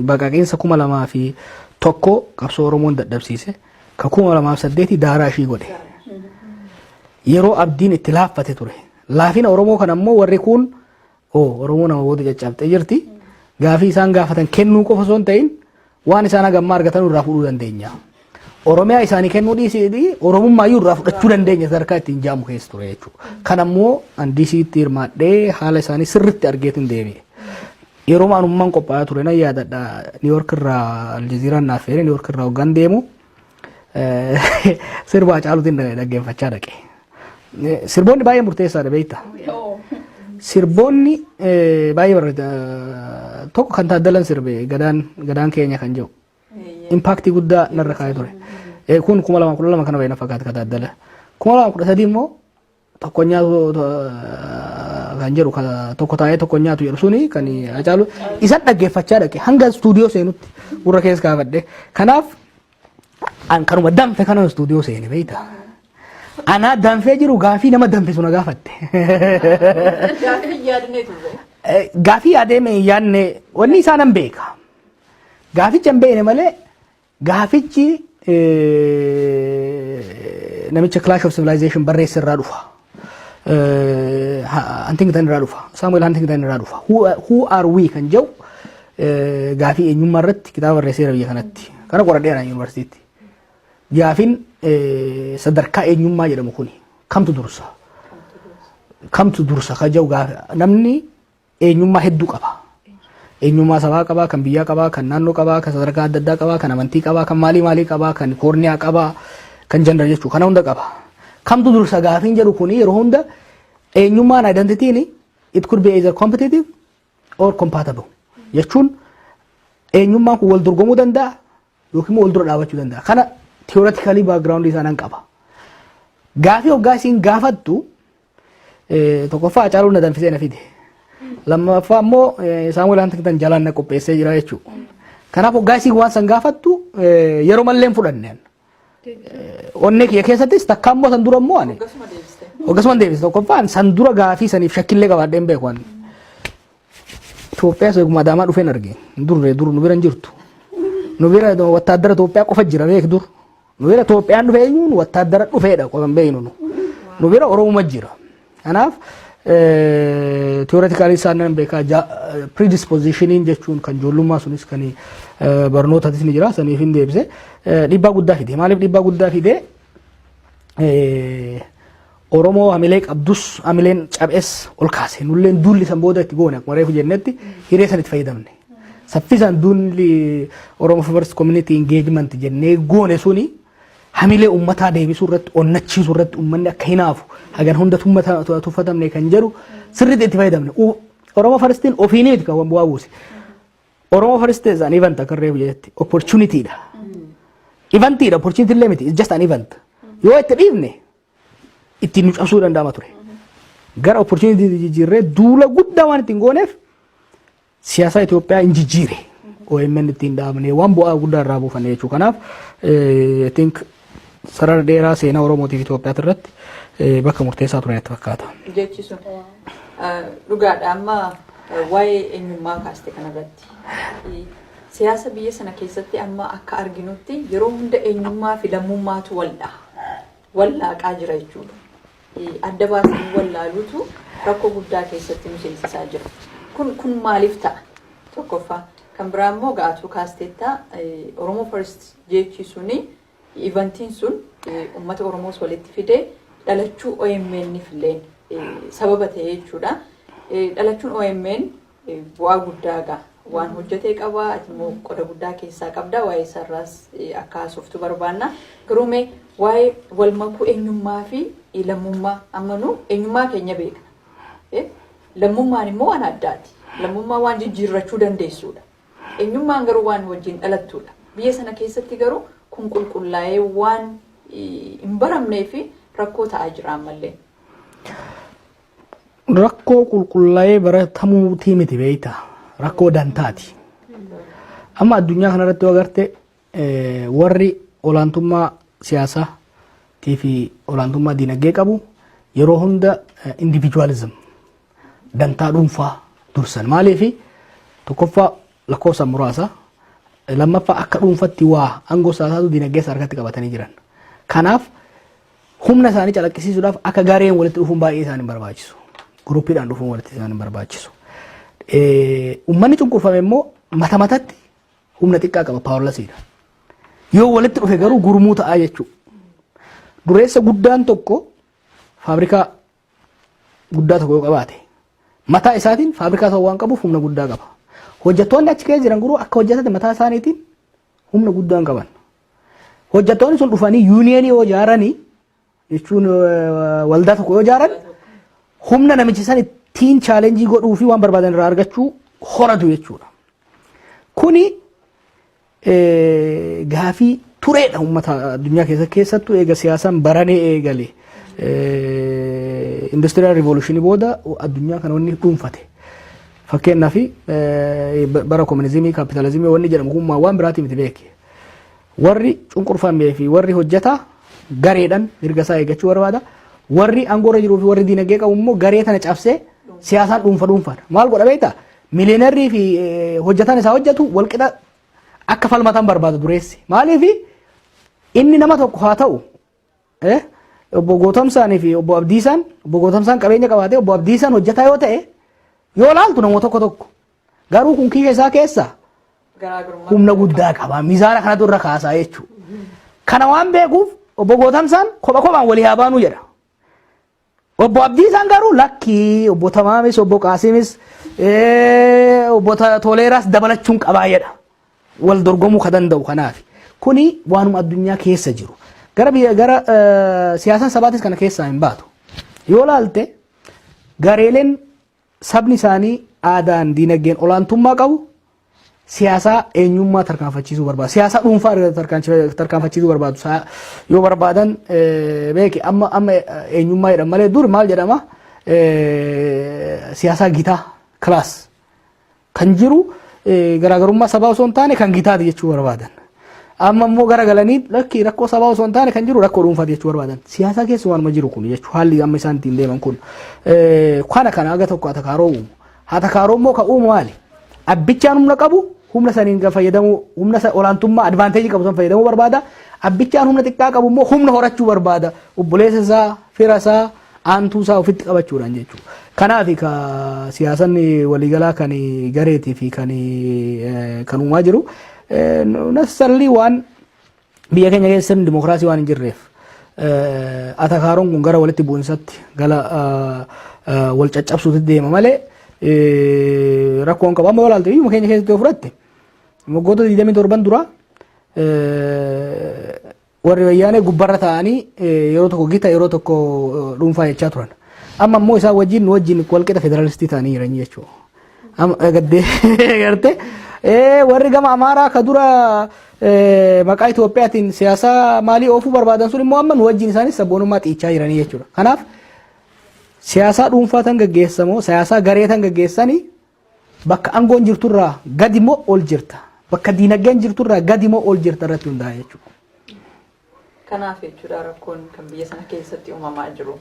Baqaqiinsa 2001 qabsoo Oromoon dadhabsiise. Ka 2008 daaraa ishii godhe. Yeroo abdiin itti laaffate ture. Laafina Oromoo kana immoo warri kun oo Oromoo nama booda caccabxee jirti. Gaafii isaan gaafatan kennuu qofa osoo hin ta'in, waan isaan hagammaa argatan irraa fuudhuu dandeenya. Oromiyaa isaanii kennuu dhiisii, Oromummaa iyyuu irraa fudhachuu dandeenya sadarkaa ittiin jaamu keessa ture jechuudha. Kan ammoo an DC'tti hirmaadhee haala isaanii sirriitti argeetiin deebi'e. Yeroo anummaan qophaa'aa ture nan yaadadha. New York irraa Aljazeeraan naaf feere. New York irraa hoggaan deemu sirba Hacaaluutiin dhaggeeffachaa dhaqe. Sirboonni baay'ee murteessaadha, beektaa. Sirboonni baay'ee barreeda. Tokko kan Taaddalan sirbe, gadaan gadaan keenya kan jedhu. Impact guddaa narra kaa'ee ture. Kun 2012 kana baay'ee na fakkaata kan Taaddala. 2013 immoo tokko nyaatu kan jedhu, tokko taa'ee tokko nyaatu jedhu suni kan Hacaalu, isan dhaggeeffachaa dhaqe hanga istuudiyoo seenutti gurra keessa kaafadhe. Kanaaf an kanuma danfe kana istuudiyoo seene, beektaa. Anaa danfee jiru gaafii nama danfisu na gaafatte. Gaafii yaadnee turre. Gaafii yaadee mee hin yaadne, wanni isaa nan beeka. Gaaficha hin beekne malee, gaafichi namicha Clash of Civilization barreesse irraa dhufa. Huntington irraa dhufa. Samuel Huntington irraa dhufa. Who are we kan jedhu gaafii eenyummaa irratti kitaaba barreesseera biyya kanatti. Kana qoradheera yuunivarsiitiitti. Gaafiin sadarkaa eenyummaa jedhamu kuni kamtu dursa? Kamtu dursa kan jedhu namni eenyummaa hedduu qaba. Eenyummaa sabaa qabaa, kan biyyaa qabaa, kan naannoo qabaa, kan sadarkaa adda addaa qabaa, kan amantii qabaa, kan maalii maalii qabaa, kan koorniyaa qabaa, kan gender jechuu kana hunda qaba. Kamtu dursa gaafiin jedhu kuni yeroo hunda eenyummaan, identityn, it could be either competitive or compatible jechuun eenyummaan kun wal dorgomuu danda'a yookiin immoo wal dura dhaabachuu danda'a. Kana theoretically background isaa nan qaba. Gaafii hoggaa isiin gaafattu, tokkoffaa Hacaaluu na danfisee na fide. Lammaffaa immoo Saamu'eel Huntington jalaan na qopheessee jira jechuudha. Kanaaf hoggaa isiin waan san gaafattu yeroo mallee hin fudhanne. Onnee kiyya keessattis takka immoo san dura immoo ani. Hoggasuma deebiste. Hoggasuma deebise. Tokkoffaan san dura gaafii saniif shakkillee qabaadhee hin beeku ani. Itoophiyaa eeguma Adaamaa dhufeen arge. Durre dur nu bira hin jirtu. Nu bira wattaaddara Itoophiyaa qofa jira beek dur. Nu bira Itoophiyaan dhufe eenyuun wattaaddara dhufeedha qofa hin beeknu nu. Nu bira Oromuma jira. Kanaaf theoretically isaan nan beekaa, predispositioniin jechuun kan ijoollummaa sunis kan barnootatis ni jira, saniif hin deebise. Dhiibbaa guddaa fide. Maaliif dhiibbaa guddaa fide? Oromoo hamilee qabdus hamileen cabes ol kaase. Nulleen duulli san booda itti goone akkuma reefu jennetti hiree san itti fayyadamne. Saffisaan duulli Oromo First Community Engagement jennee goone suni hamilee uummataa deebisuu irratti, onnachiisuu irratti, uummanni akka hinaafu hagan hunda tuffatamne kan jedhu sirriitti itti fayyadamne. Oromo Firstiin ofiinii miti kan bu'aa buuse. Oromo First is an event, akka reefu jetti opportunity dha. Eventiidha, opportunity illee miti, it's just an event. Yoo itti dhiifne ittiin nu cabsuu danda'ama ture. Gara opportunity jijjiirree duula guddaa waan ittiin gooneef siyaasa Itoophiyaa hin jijjiire. OMN ittiin dhaabnee waan bu'aa guddaa irraa buufanne jechuudha. Kanaaf I think sarara dheeraa seenaa Oromootiif Itoophiyaa irratti bakka murteessaa ture natti fakkaata. Jechi sun dhugaadha. Amma waa'ee eenyummaa kaaste kanarratti, siyaasa biyya sana keessatti amma akka arginutti yeroo hunda eenyummaa fi lammummaatu waldha. Wallaaqaa jira jechuudha. Adda baasanii wallaaluutu rakkoo guddaa keessatti nu seensisaa jira. Kun maaliif ta'a? Tokkoffaa. Kan biraa immoo ga'atuu kaasteettaa, Oromo First jechi suni, eventiin sun uummata Oromoos walitti fidee dhalachuu OMN illee sababa ta'e jechuudha. Dhalachuun OMN bu'aa guddaa gaa waan hojjetee qaba, ati immoo qoda guddaa keessaa qabda, waa'ee isaarraas akka haasoftu barbaanna. Garuu mee waa'ee wal makuu eenyummaa fi lammummaa, amma nu eenyummaa keenya beekna. Lammummaan immoo waan addaati. Lammummaa waan jijjiirrachuu dandeessuudha. Eenyummaan garuu waan wajjin dhalattudha. Biyya sana keessatti garuu kun qulqullaa'ee waan hin baramnee fi rakkoo ta'aa jira ammallee. Rakkoo qulqullaa'ee baratamuutii miti beektaa. Rakkoo dantaati. Amma addunyaa kanarratti yoo agarte, warri olaantummaa siyaasaa fi olaantummaa dinagdee qabu yeroo hunda individualism, dantaa dhuunfaa dursan. Maaliif? Tokkoffaa lakkoofsa muraasa, lammaffaa akka dhuunfatti waa aangoo siyaasaatu dinagdee isaa harkatti qabatanii jiran. Kanaaf humna isaanii calaqqisiisuudhaaf akka gareen walitti dhufuun baay'ee isaan hin barbaachisu. Groupiidhaan dhufuun walitti isaan hin barbaachisu. Uummanni cunqurfame immoo mata matatti humna xiqqaa qaba, powerlessiidha. Yoo walitti dhufe garuu gurmuu ta'aa jechuudha. Dureessa guddaan tokko faabrikaa guddaa tokko yoo qabaate, mataa isaatiin faabrikaa sana waan qabuuf humna guddaa qaba. Hojjettoonni achi keessa jiran garuu akka hojjetan mataa isaaniitiin humna guddaa hin qaban. Hojjettoonni sun dhufanii unionii yoo ijaaranii, jechuun waldaa tokko yoo ijaaran, humna namichi san ittiin challenge godhuu fi waan barbaadan irraa argachuu horatu jechuudha. Kuni gaafii tureedha uummata addunyaa keessa, keessattuu eega siyaasaan baranee eegale. Industrial revolutionii booda addunyaa kana wanni dhuunfate. Fakkeenyaaf bara communismii, capitalismii wanni jedhamu kun waan biraatii miti beeke. Warri cunqurfamee fi warri hojjetaa Gareedhaan mirga isaa eeggachuu barbaada. Warri aangoorra jiruu fi warri diinagdee qabu immoo garee tana cabsee siyaasaan dhuunfa dhuunfaadha. Maal godha beektaa? Millionaireii fi hojjetaan isaa hojjetu walqixa akka falmatan barbaada dureessi. Maaliif? Inni nama tokko haa ta'u, obbo Gootamsaanii fi obbo Abdiisaan, obbo Gootamsaan qabeenya qabaatee obbo Abdiisaan hojjetaa yoo ta'e, yoo laaltu namoota tokko tokko. Garuu kun kiisha isaa keessa humna guddaa qaba. Mizaana kanatu irra kaasaa jechuudha. Kana waan beekuuf obbo Gootamsaan kopha kophaan walii haa baanuu jedha. Obbo Abdiisaan garuu lakkii, obbo Tamaamis, obbo Qaasimis, obbo Toleeraas dabalachuun qabaa jedha. Wal dorgomuu ka danda'u kanaaf. Kuni waanuma addunyaa keessa jiru. Gara biyya gara siyaasaan sabaatis kana keessaa hin baatu. Yoo laalte, gareeleen sabni isaanii aadaan diinagdeen olaantummaa qabu siyaasaa eenyummaa tarkaanfachiisuu barbaadu. Siyaasaa dhuunfaa tarkaanfachiisuu barbaadu. Yoo barbaadan beeki, amma eenyummaa jedhan malee dur maal jedhama? Siyaasaa gitaa, class kan jiru, garaagarummaa sabaa osoo hin taane kan gitaati jechuu barbaadan. Amma immoo garagalanii lakki, rakkoo sabaa osoo hin taane kan jiru rakkoo dhuunfaati jechuu barbaadan. Siyaasaa keessa waanuma jiru kun jechuu, haalli amma isaan ittiin deeman kun. Kana haga tokko atakaaroo uumu. Atakaaroo immoo kan uumu maali? Abbichaan humna qabu humna saniin fayyadamuu, humna olaantummaa, advantageii qabu san fayyadamuu barbaada. Abbichaan humna xiqqaa qabu immoo humna horachuu barbaada. Obboleessa isaa, fira isaa, aantuu isaa ofitti qabachuudhaan jechuudha. Kanaaf ka siyaasan waliigalaa kan gareetii fi kan uumaa jiru necessarily waan biyya keenya keessa sirni dimokiraasii waan hin jirreef atakaaroon kun gara walitti bu'insatti, gara wal caccabsuutti deema malee rakkoon qabu. Amma walaalte, biyyuma keenya keessatti yoo fudhatte, waggoota 27 dura warri wayyaanee gubbarra ta'anii yeroo tokko gita, yeroo tokko dhuunfaa jechaa turan. Amma immoo isaan wajjin, nu wajjin walqixa federaalistii ta'anii jiran jechuudha. Amma gaddee gartee warri gama Amaaraa ka dura maqaa Itoophiyaatiin siyaasa maalii oofuu barbaadan sun immoo amma nu wajjin isaanis sabboonummaa xiichaa jiranii jechuudha. Kanaaf siyaasaa dhuunfaa tan gaggeessamoo siyaasaa garee tan gaggeessanii, bakka aangoon jirturraa gadi moo ol jirta, bakka diinagdeen jirturraa gadi moo ol jirta irratti hundaa'a jechuudha. Kanaaf jechuudha rakkoon kan biyya sana keessatti uumamaa jiru.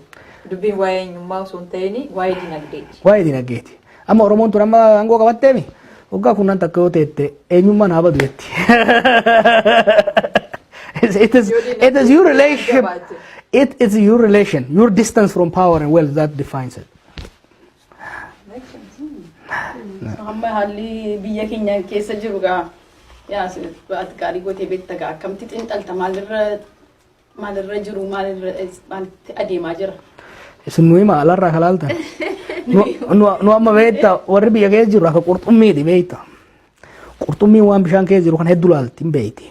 Dubbiin waa'ee eenyummaa osoo hin ta'in waa'ee dinagdeeti. Waa'ee dinagdeeti. Amma Oromoon tun amma aangoo qabatteemi waggaa kurnan takka yoo teette eenyummaan haa badu jetti. It is your relationship. It is your relation, your distance from power and wealth that defines it. Amma haalli biyya keenya keessa jiru gaa, yaa ati gaarii gootee beekta gaa, akkamitti xiinxalta? Maalirra jiru, maalirra maalitti adeemaa jira? Isin nu hima, alarraa kalaaltan. Nu amma beekta, warri biyya keessa jiru akka qurxummiiti beekta. Qurxummiin waan bishaan keessa jiru kan hedduu laalti hin beekti.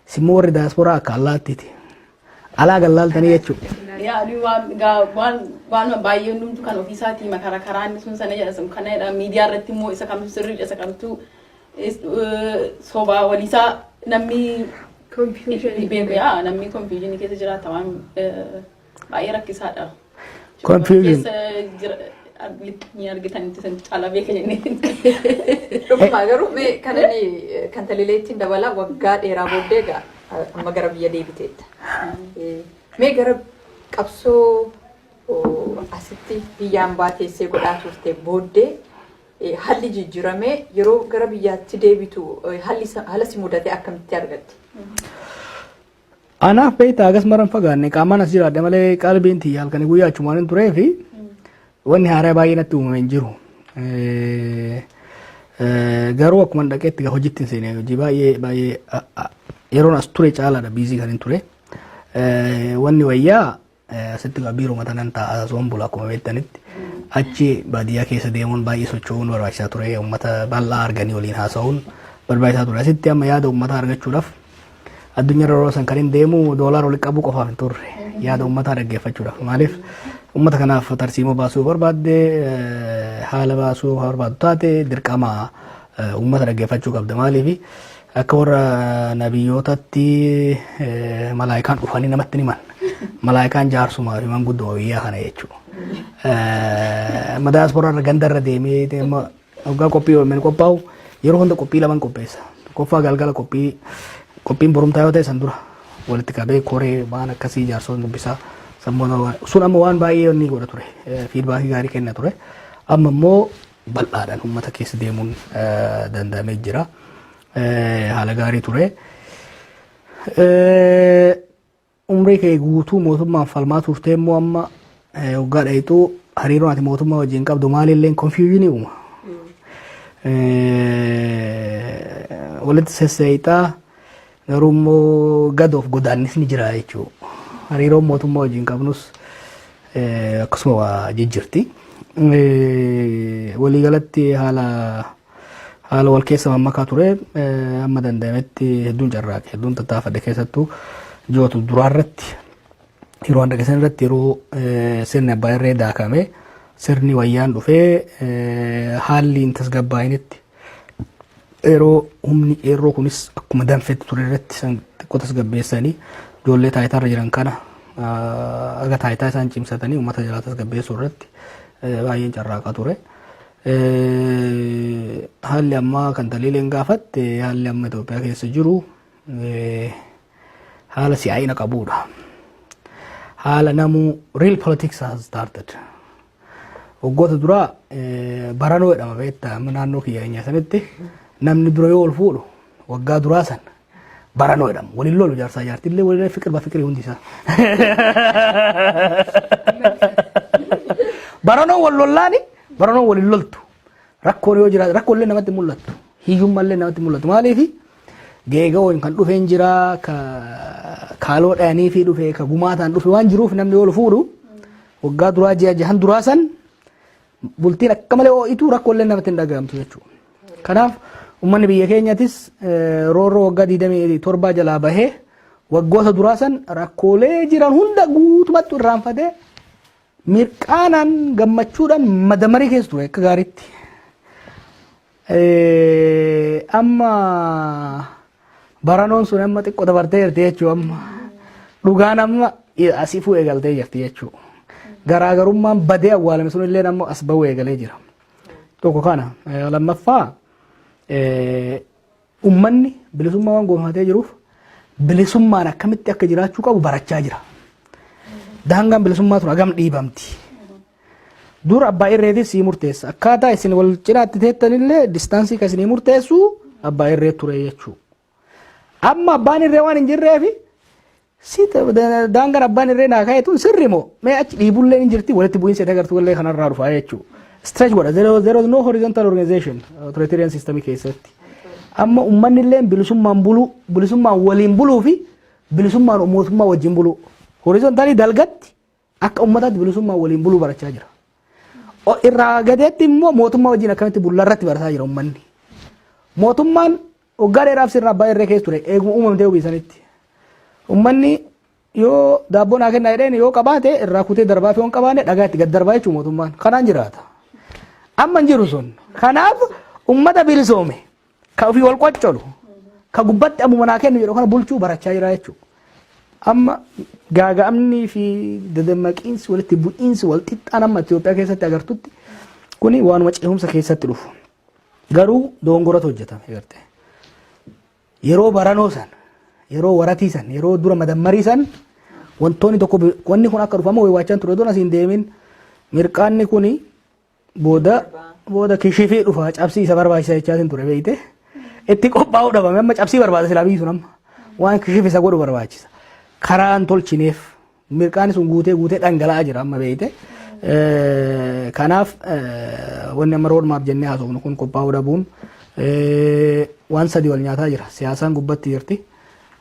Isin warri daasporaa akka allaattiiti. Alaa gallaaltanii jechuudha. Yaa ni waan gaa waan baay'ee hundumtu kan ofiisaatii makara karaa inni sun sana jedha, sun kana jedha, miidiyaa irratti immoo isa kamtu sirriidha, isa kamtu sobaa, waliisaa namni Confusion. beeku, yaa namni confusion keessa jiraata, waan baay'ee rakkisaadha. Confusion. Keessa jira ni argitanitti san caalaa beeka jennee. Dhuguma garuu mee kan inni kan talileettiin dabala, waggaa dheeraa booddee egaa amma gara biyya deebiteetta. Mee gara qabsoo asitti biyyaan baateessee godhaa turte booddee haalli jijjiiramee yeroo gara biyyaatti deebitu haalli haala si mudate akkamitti argatte? Anaaf beektaa, agas maran fagaanne, qaamaan as jiraadhe malee qalbiin tiyya halkanii guyyaa achumaan hin turee fi wanni haaraa baay'ee natti uumame hin jiru. Garuu akkuma dhaqeetti hojiitti hin seene, hojii baay'ee baay'ee yeroon as ture caalaadha busy kan hin ture. Wanni wayyaa asitti biiroo matanan ta'a osoon bula, akkuma beektanitti. Achi baadiyyaa keessa deemuun baay'ee socho'uun barbaachisaa ture. Uummata bal'aa arganii waliin haasa'uun barbaachisaa ture. Asitti amma yaada uummataa argachuudhaaf addunyaa yeroo san kan hin deemu doolaara walitti qabuu qofaaf hin turre. Yaada uummataa dhaggeeffachuudhaaf. Maaliif? Uummata kanaaf tarsiimoo baasuu barbaadde, haala baasuu barbaaddu taate, dirqama uummata dhaggeeffachuu qabda. Maaliif? Akka warra nabiyyootatti malaayikaan dhufanii namatti himan. Malaayikaan jaarsumaa fi manguddoo biyyaa kana jechuudha. Amma daasporaa irra ganda irra deemee waggaa qophii OMN qophaa'u yeroo hunda qophii laman qopheessa. Tokkoffaa galgala qophii, qophiin borumtaa yoo ta'e san dura Walitti qabee koree waan akkasii jaarsoon dubbisaa sammoota sun amma waan baay'ee inni godha ture. Feedbackii gaarii kenna ture. Amma immoo bal'aadhaan uummata keessa deemuun danda'amee jira. Haala gaarii ture. Umrii kee guutuu mootummaan falmaa turtee immoo amma waggaa dheeyxuu hariiroon ati mootummaa wajjin qabdu maalillee confusionii uuma. Walitti sesseeyxaa, garuu immoo gadoof godaannisni jira jechuudha. Hariiroon mootummaa wajjin qabnus akkasuma waa jijjirti. Waliigalatti haala wal keessa mammakaa ture. Amma danda'ametti hedduun carraaqe, hedduun tattaafadhe. Keessattuu ji'oota duraa irratti, yeroo an dhageessan irratti, yeroo sirni abbaa irree daakame, sirni wayyaan dhufee, haalli hin tasgabbaa'initti, yeroo humni qeerroo kunis akkuma danfetti ture irratti san xiqqoo tasgabbeessanii, ijoollee taayitaarra jiran kana aga taayitaa isaan cimsatanii uummata jalaa tasgabbeessuu irratti baay'een carraaqaa ture. Haalli ammaa kan taliileen gaafatte, haalli amma Itoophiyaa keessa jiru haala si'aayina qabudha. Haala namuu real politics has started. Waggoota duraa baranoo jedhama, beektaa, amma naannoo kiyya keenya sanitti namni dura yoo ol fuudhu waggaa duraa san baranoo jedhama. Waliin lolu, jaarsaa jaartillee waliin fiqir ba fiqirii hundi isaa. Baranoo wal lollaani, baranoo waliin loltu. Rakkoon yoo jiraate rakkoon illee namatti mul'attu. Hiyyummaa illee namatti mul'atu. Maaliifi geegawoon kan dhufeen jira, ka kaaloo dhayanii fi dhufe, ka gumaataan dhufe waan jiruuf, namni yoo fuudhu waggaa duraa ji'a jahan duraa san bultiin akka malee ho'itu, rakkoo illee namatti hin dhaga'amtu jechuudha. Kanaaf uummanni biyya keenyatis roorroo waggaa 27 jalaa bahee waggoota duraa san rakkoolee jiran hunda guutumatti irraanfatee mirqaanaan gammachuudhaan madamarii keessa ture akka gaariitti. Amma baranoon sun amma xiqqoo dabartee jirti jechuudha amma. Dhugaan amma asii fuu eegaltee jirti jechuudha. Garaagarummaan badee awwaalame sun illee amma as bahuu eegalee jira. Tokko kana. Lammaffaa, uummanni bilisummaa waan gonfatee jiruuf bilisummaan akkamitti akka jiraachuu qabu barachaa jira. Daangaan bilisummaa tun hagam dhiibamti? Dur abbaa irreetis sii murteessa. Akkaataa isin wal cinaatti teettanillee distanceii kan isinii murteessu abbaa irree ture jechuudha. Amma abbaan irree waan hin jirreefi si daangaan abbaan irree naa ka'e tun sirri moo mee achi dhiibullee hin jirti, walitti bu'iinsa itti agartu illee kanarraa dhufa jechuudha. Stretch godha. There was no horizontal organization authoritarian system keessatti. Amma uummanni illee bilisummaan buluu, bilisummaan waliin buluu fi bilisummaan mootummaa wajjin buluu. Horizontalii dalgatti akka uummataatti bilisummaan waliin buluu barachaa jira. Irraa gadeetti immoo mootummaa wajjin akkamitti bulla irratti barataa jira uummanni. Mootummaan waggaa dheeraaf sirna abbaa irree keessa ture, eeguma uumamtee hubiisanitti. Uummanni yoo daabboo naa kennaa jedheen yoo qabaate irraa kutee darbaa fi yoo hin qabaanne dhagaa itti gad darbaa jechuun mootummaan kanaan jiraata. Amma hin jiru sun. Kanaaf uummata bilisoome ka ofii wal qoccolu, ka gubbatti ammuma naa kennu jedhu kana bulchuu barachaa jira jechuudha. Amma gaaga'amnii fi dadammaqiinsi, walitti bu'iinsi wal xixxaan amma Itoophiyaa keessatti agartutti kuni waanuma ce'umsa keessatti dhufu. Garuu dogongoratu hojjetame gartee. Yeroo baranoo san, yeroo waratii san, yeroo dura madammarii san wantoonni tokko wanni kun akka dhufamu waywwaachaan ture. Odoon asiin deemin mirqaanni kuni booda booda kishifii dhufa, cabsii isa barbaachisa jechaatiin ture, beeyte. Itti qophaa'uu dhabame. Amma cabsii barbaada silaa biyyi sun, amma waan kishif isa godhu barbaachisa. Karaan tolchineef mirqaanni sun guutee guutee dhangala'aa jira amma, beeyte. Kanaaf wanni amma roadmap jennee haasofnu kun qophaa'uu dhabuun waan sadii wal nyaataa jira. Siyaasaan gubbatti jirti.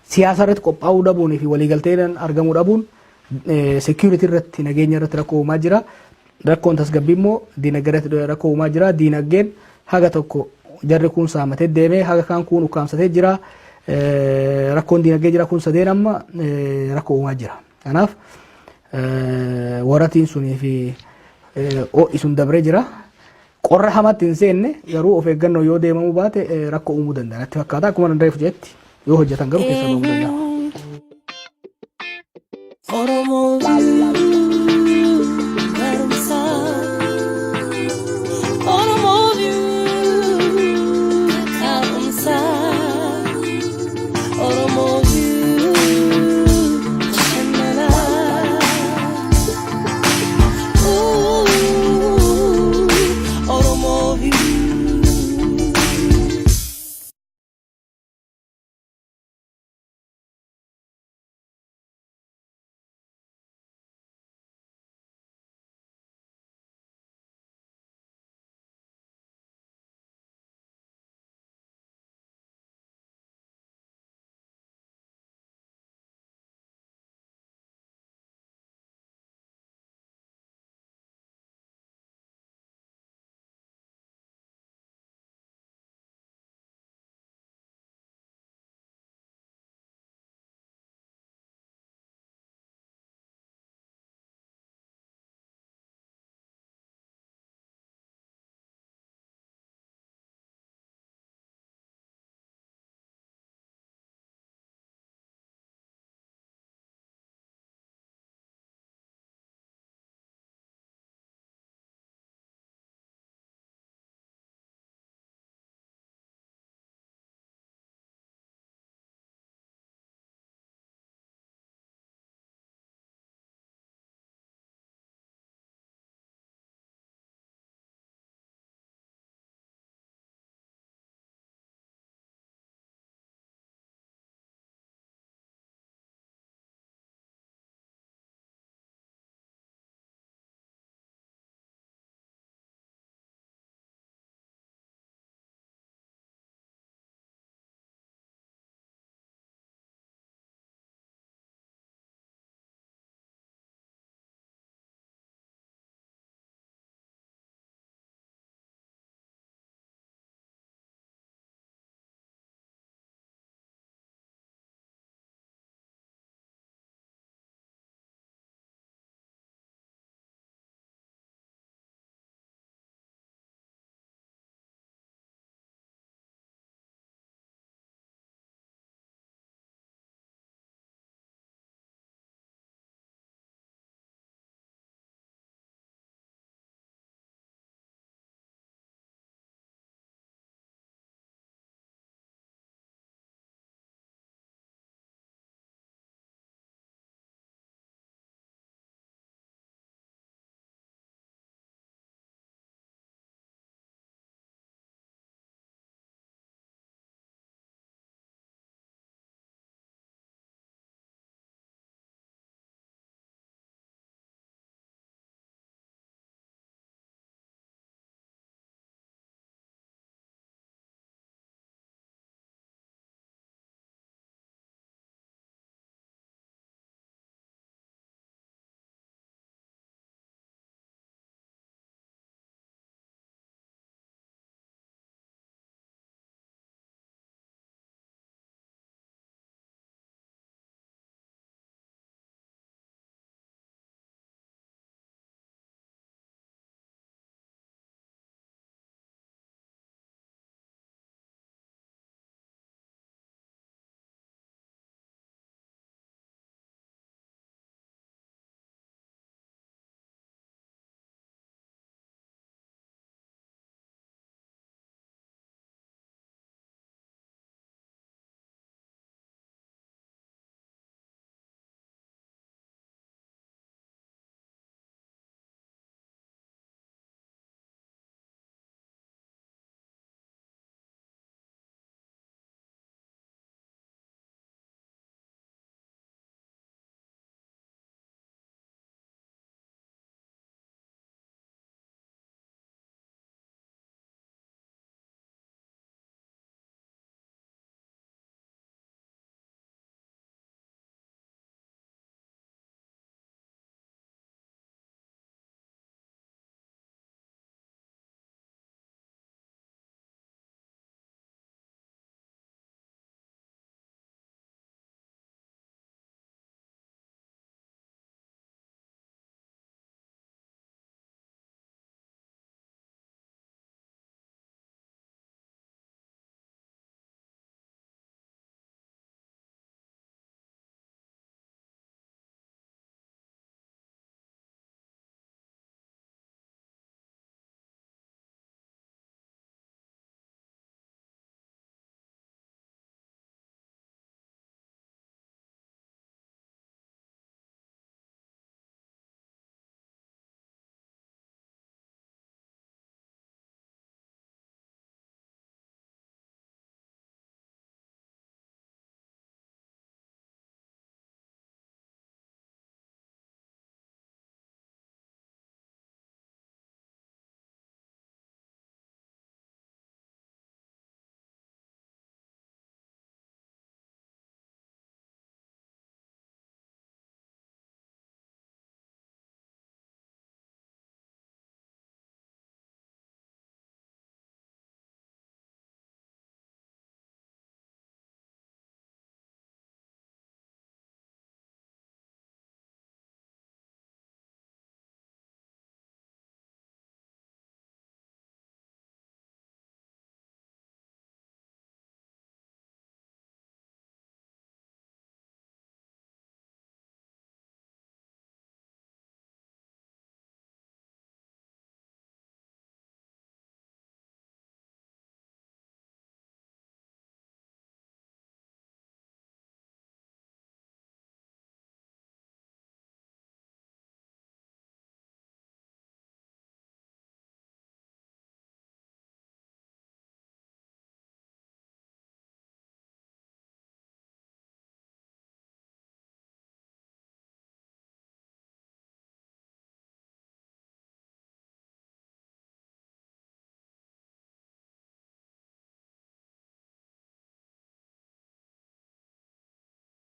Siyaasa irratti qophaa'uu dhabuunii fi waliigalteen argamuu dhabuun security irratti, nageenya irratti rakkoo uumaa jira. Rakkoon tasgabbii immoo diinagdee irratti rakkoo uumaa jira. Diinagdeen haga tokko jarri kun saamatee deemee, haga kaan kun ukkaamsatee jira. Rakkoon diinagdee jira, kun sadeen amma rakkoo uumaa jira. Kanaaf waratiin sunii fi ho'i sun dabree jira. Qorra hamaatti hin seenne, garuu of eeggannoo yoo deemamuu baate rakkoo uumuu danda'a. Natti fakkaata, akkuma danda'eef jetti yoo hojjetan garuu keessa bahuu danda'a. Oromoo.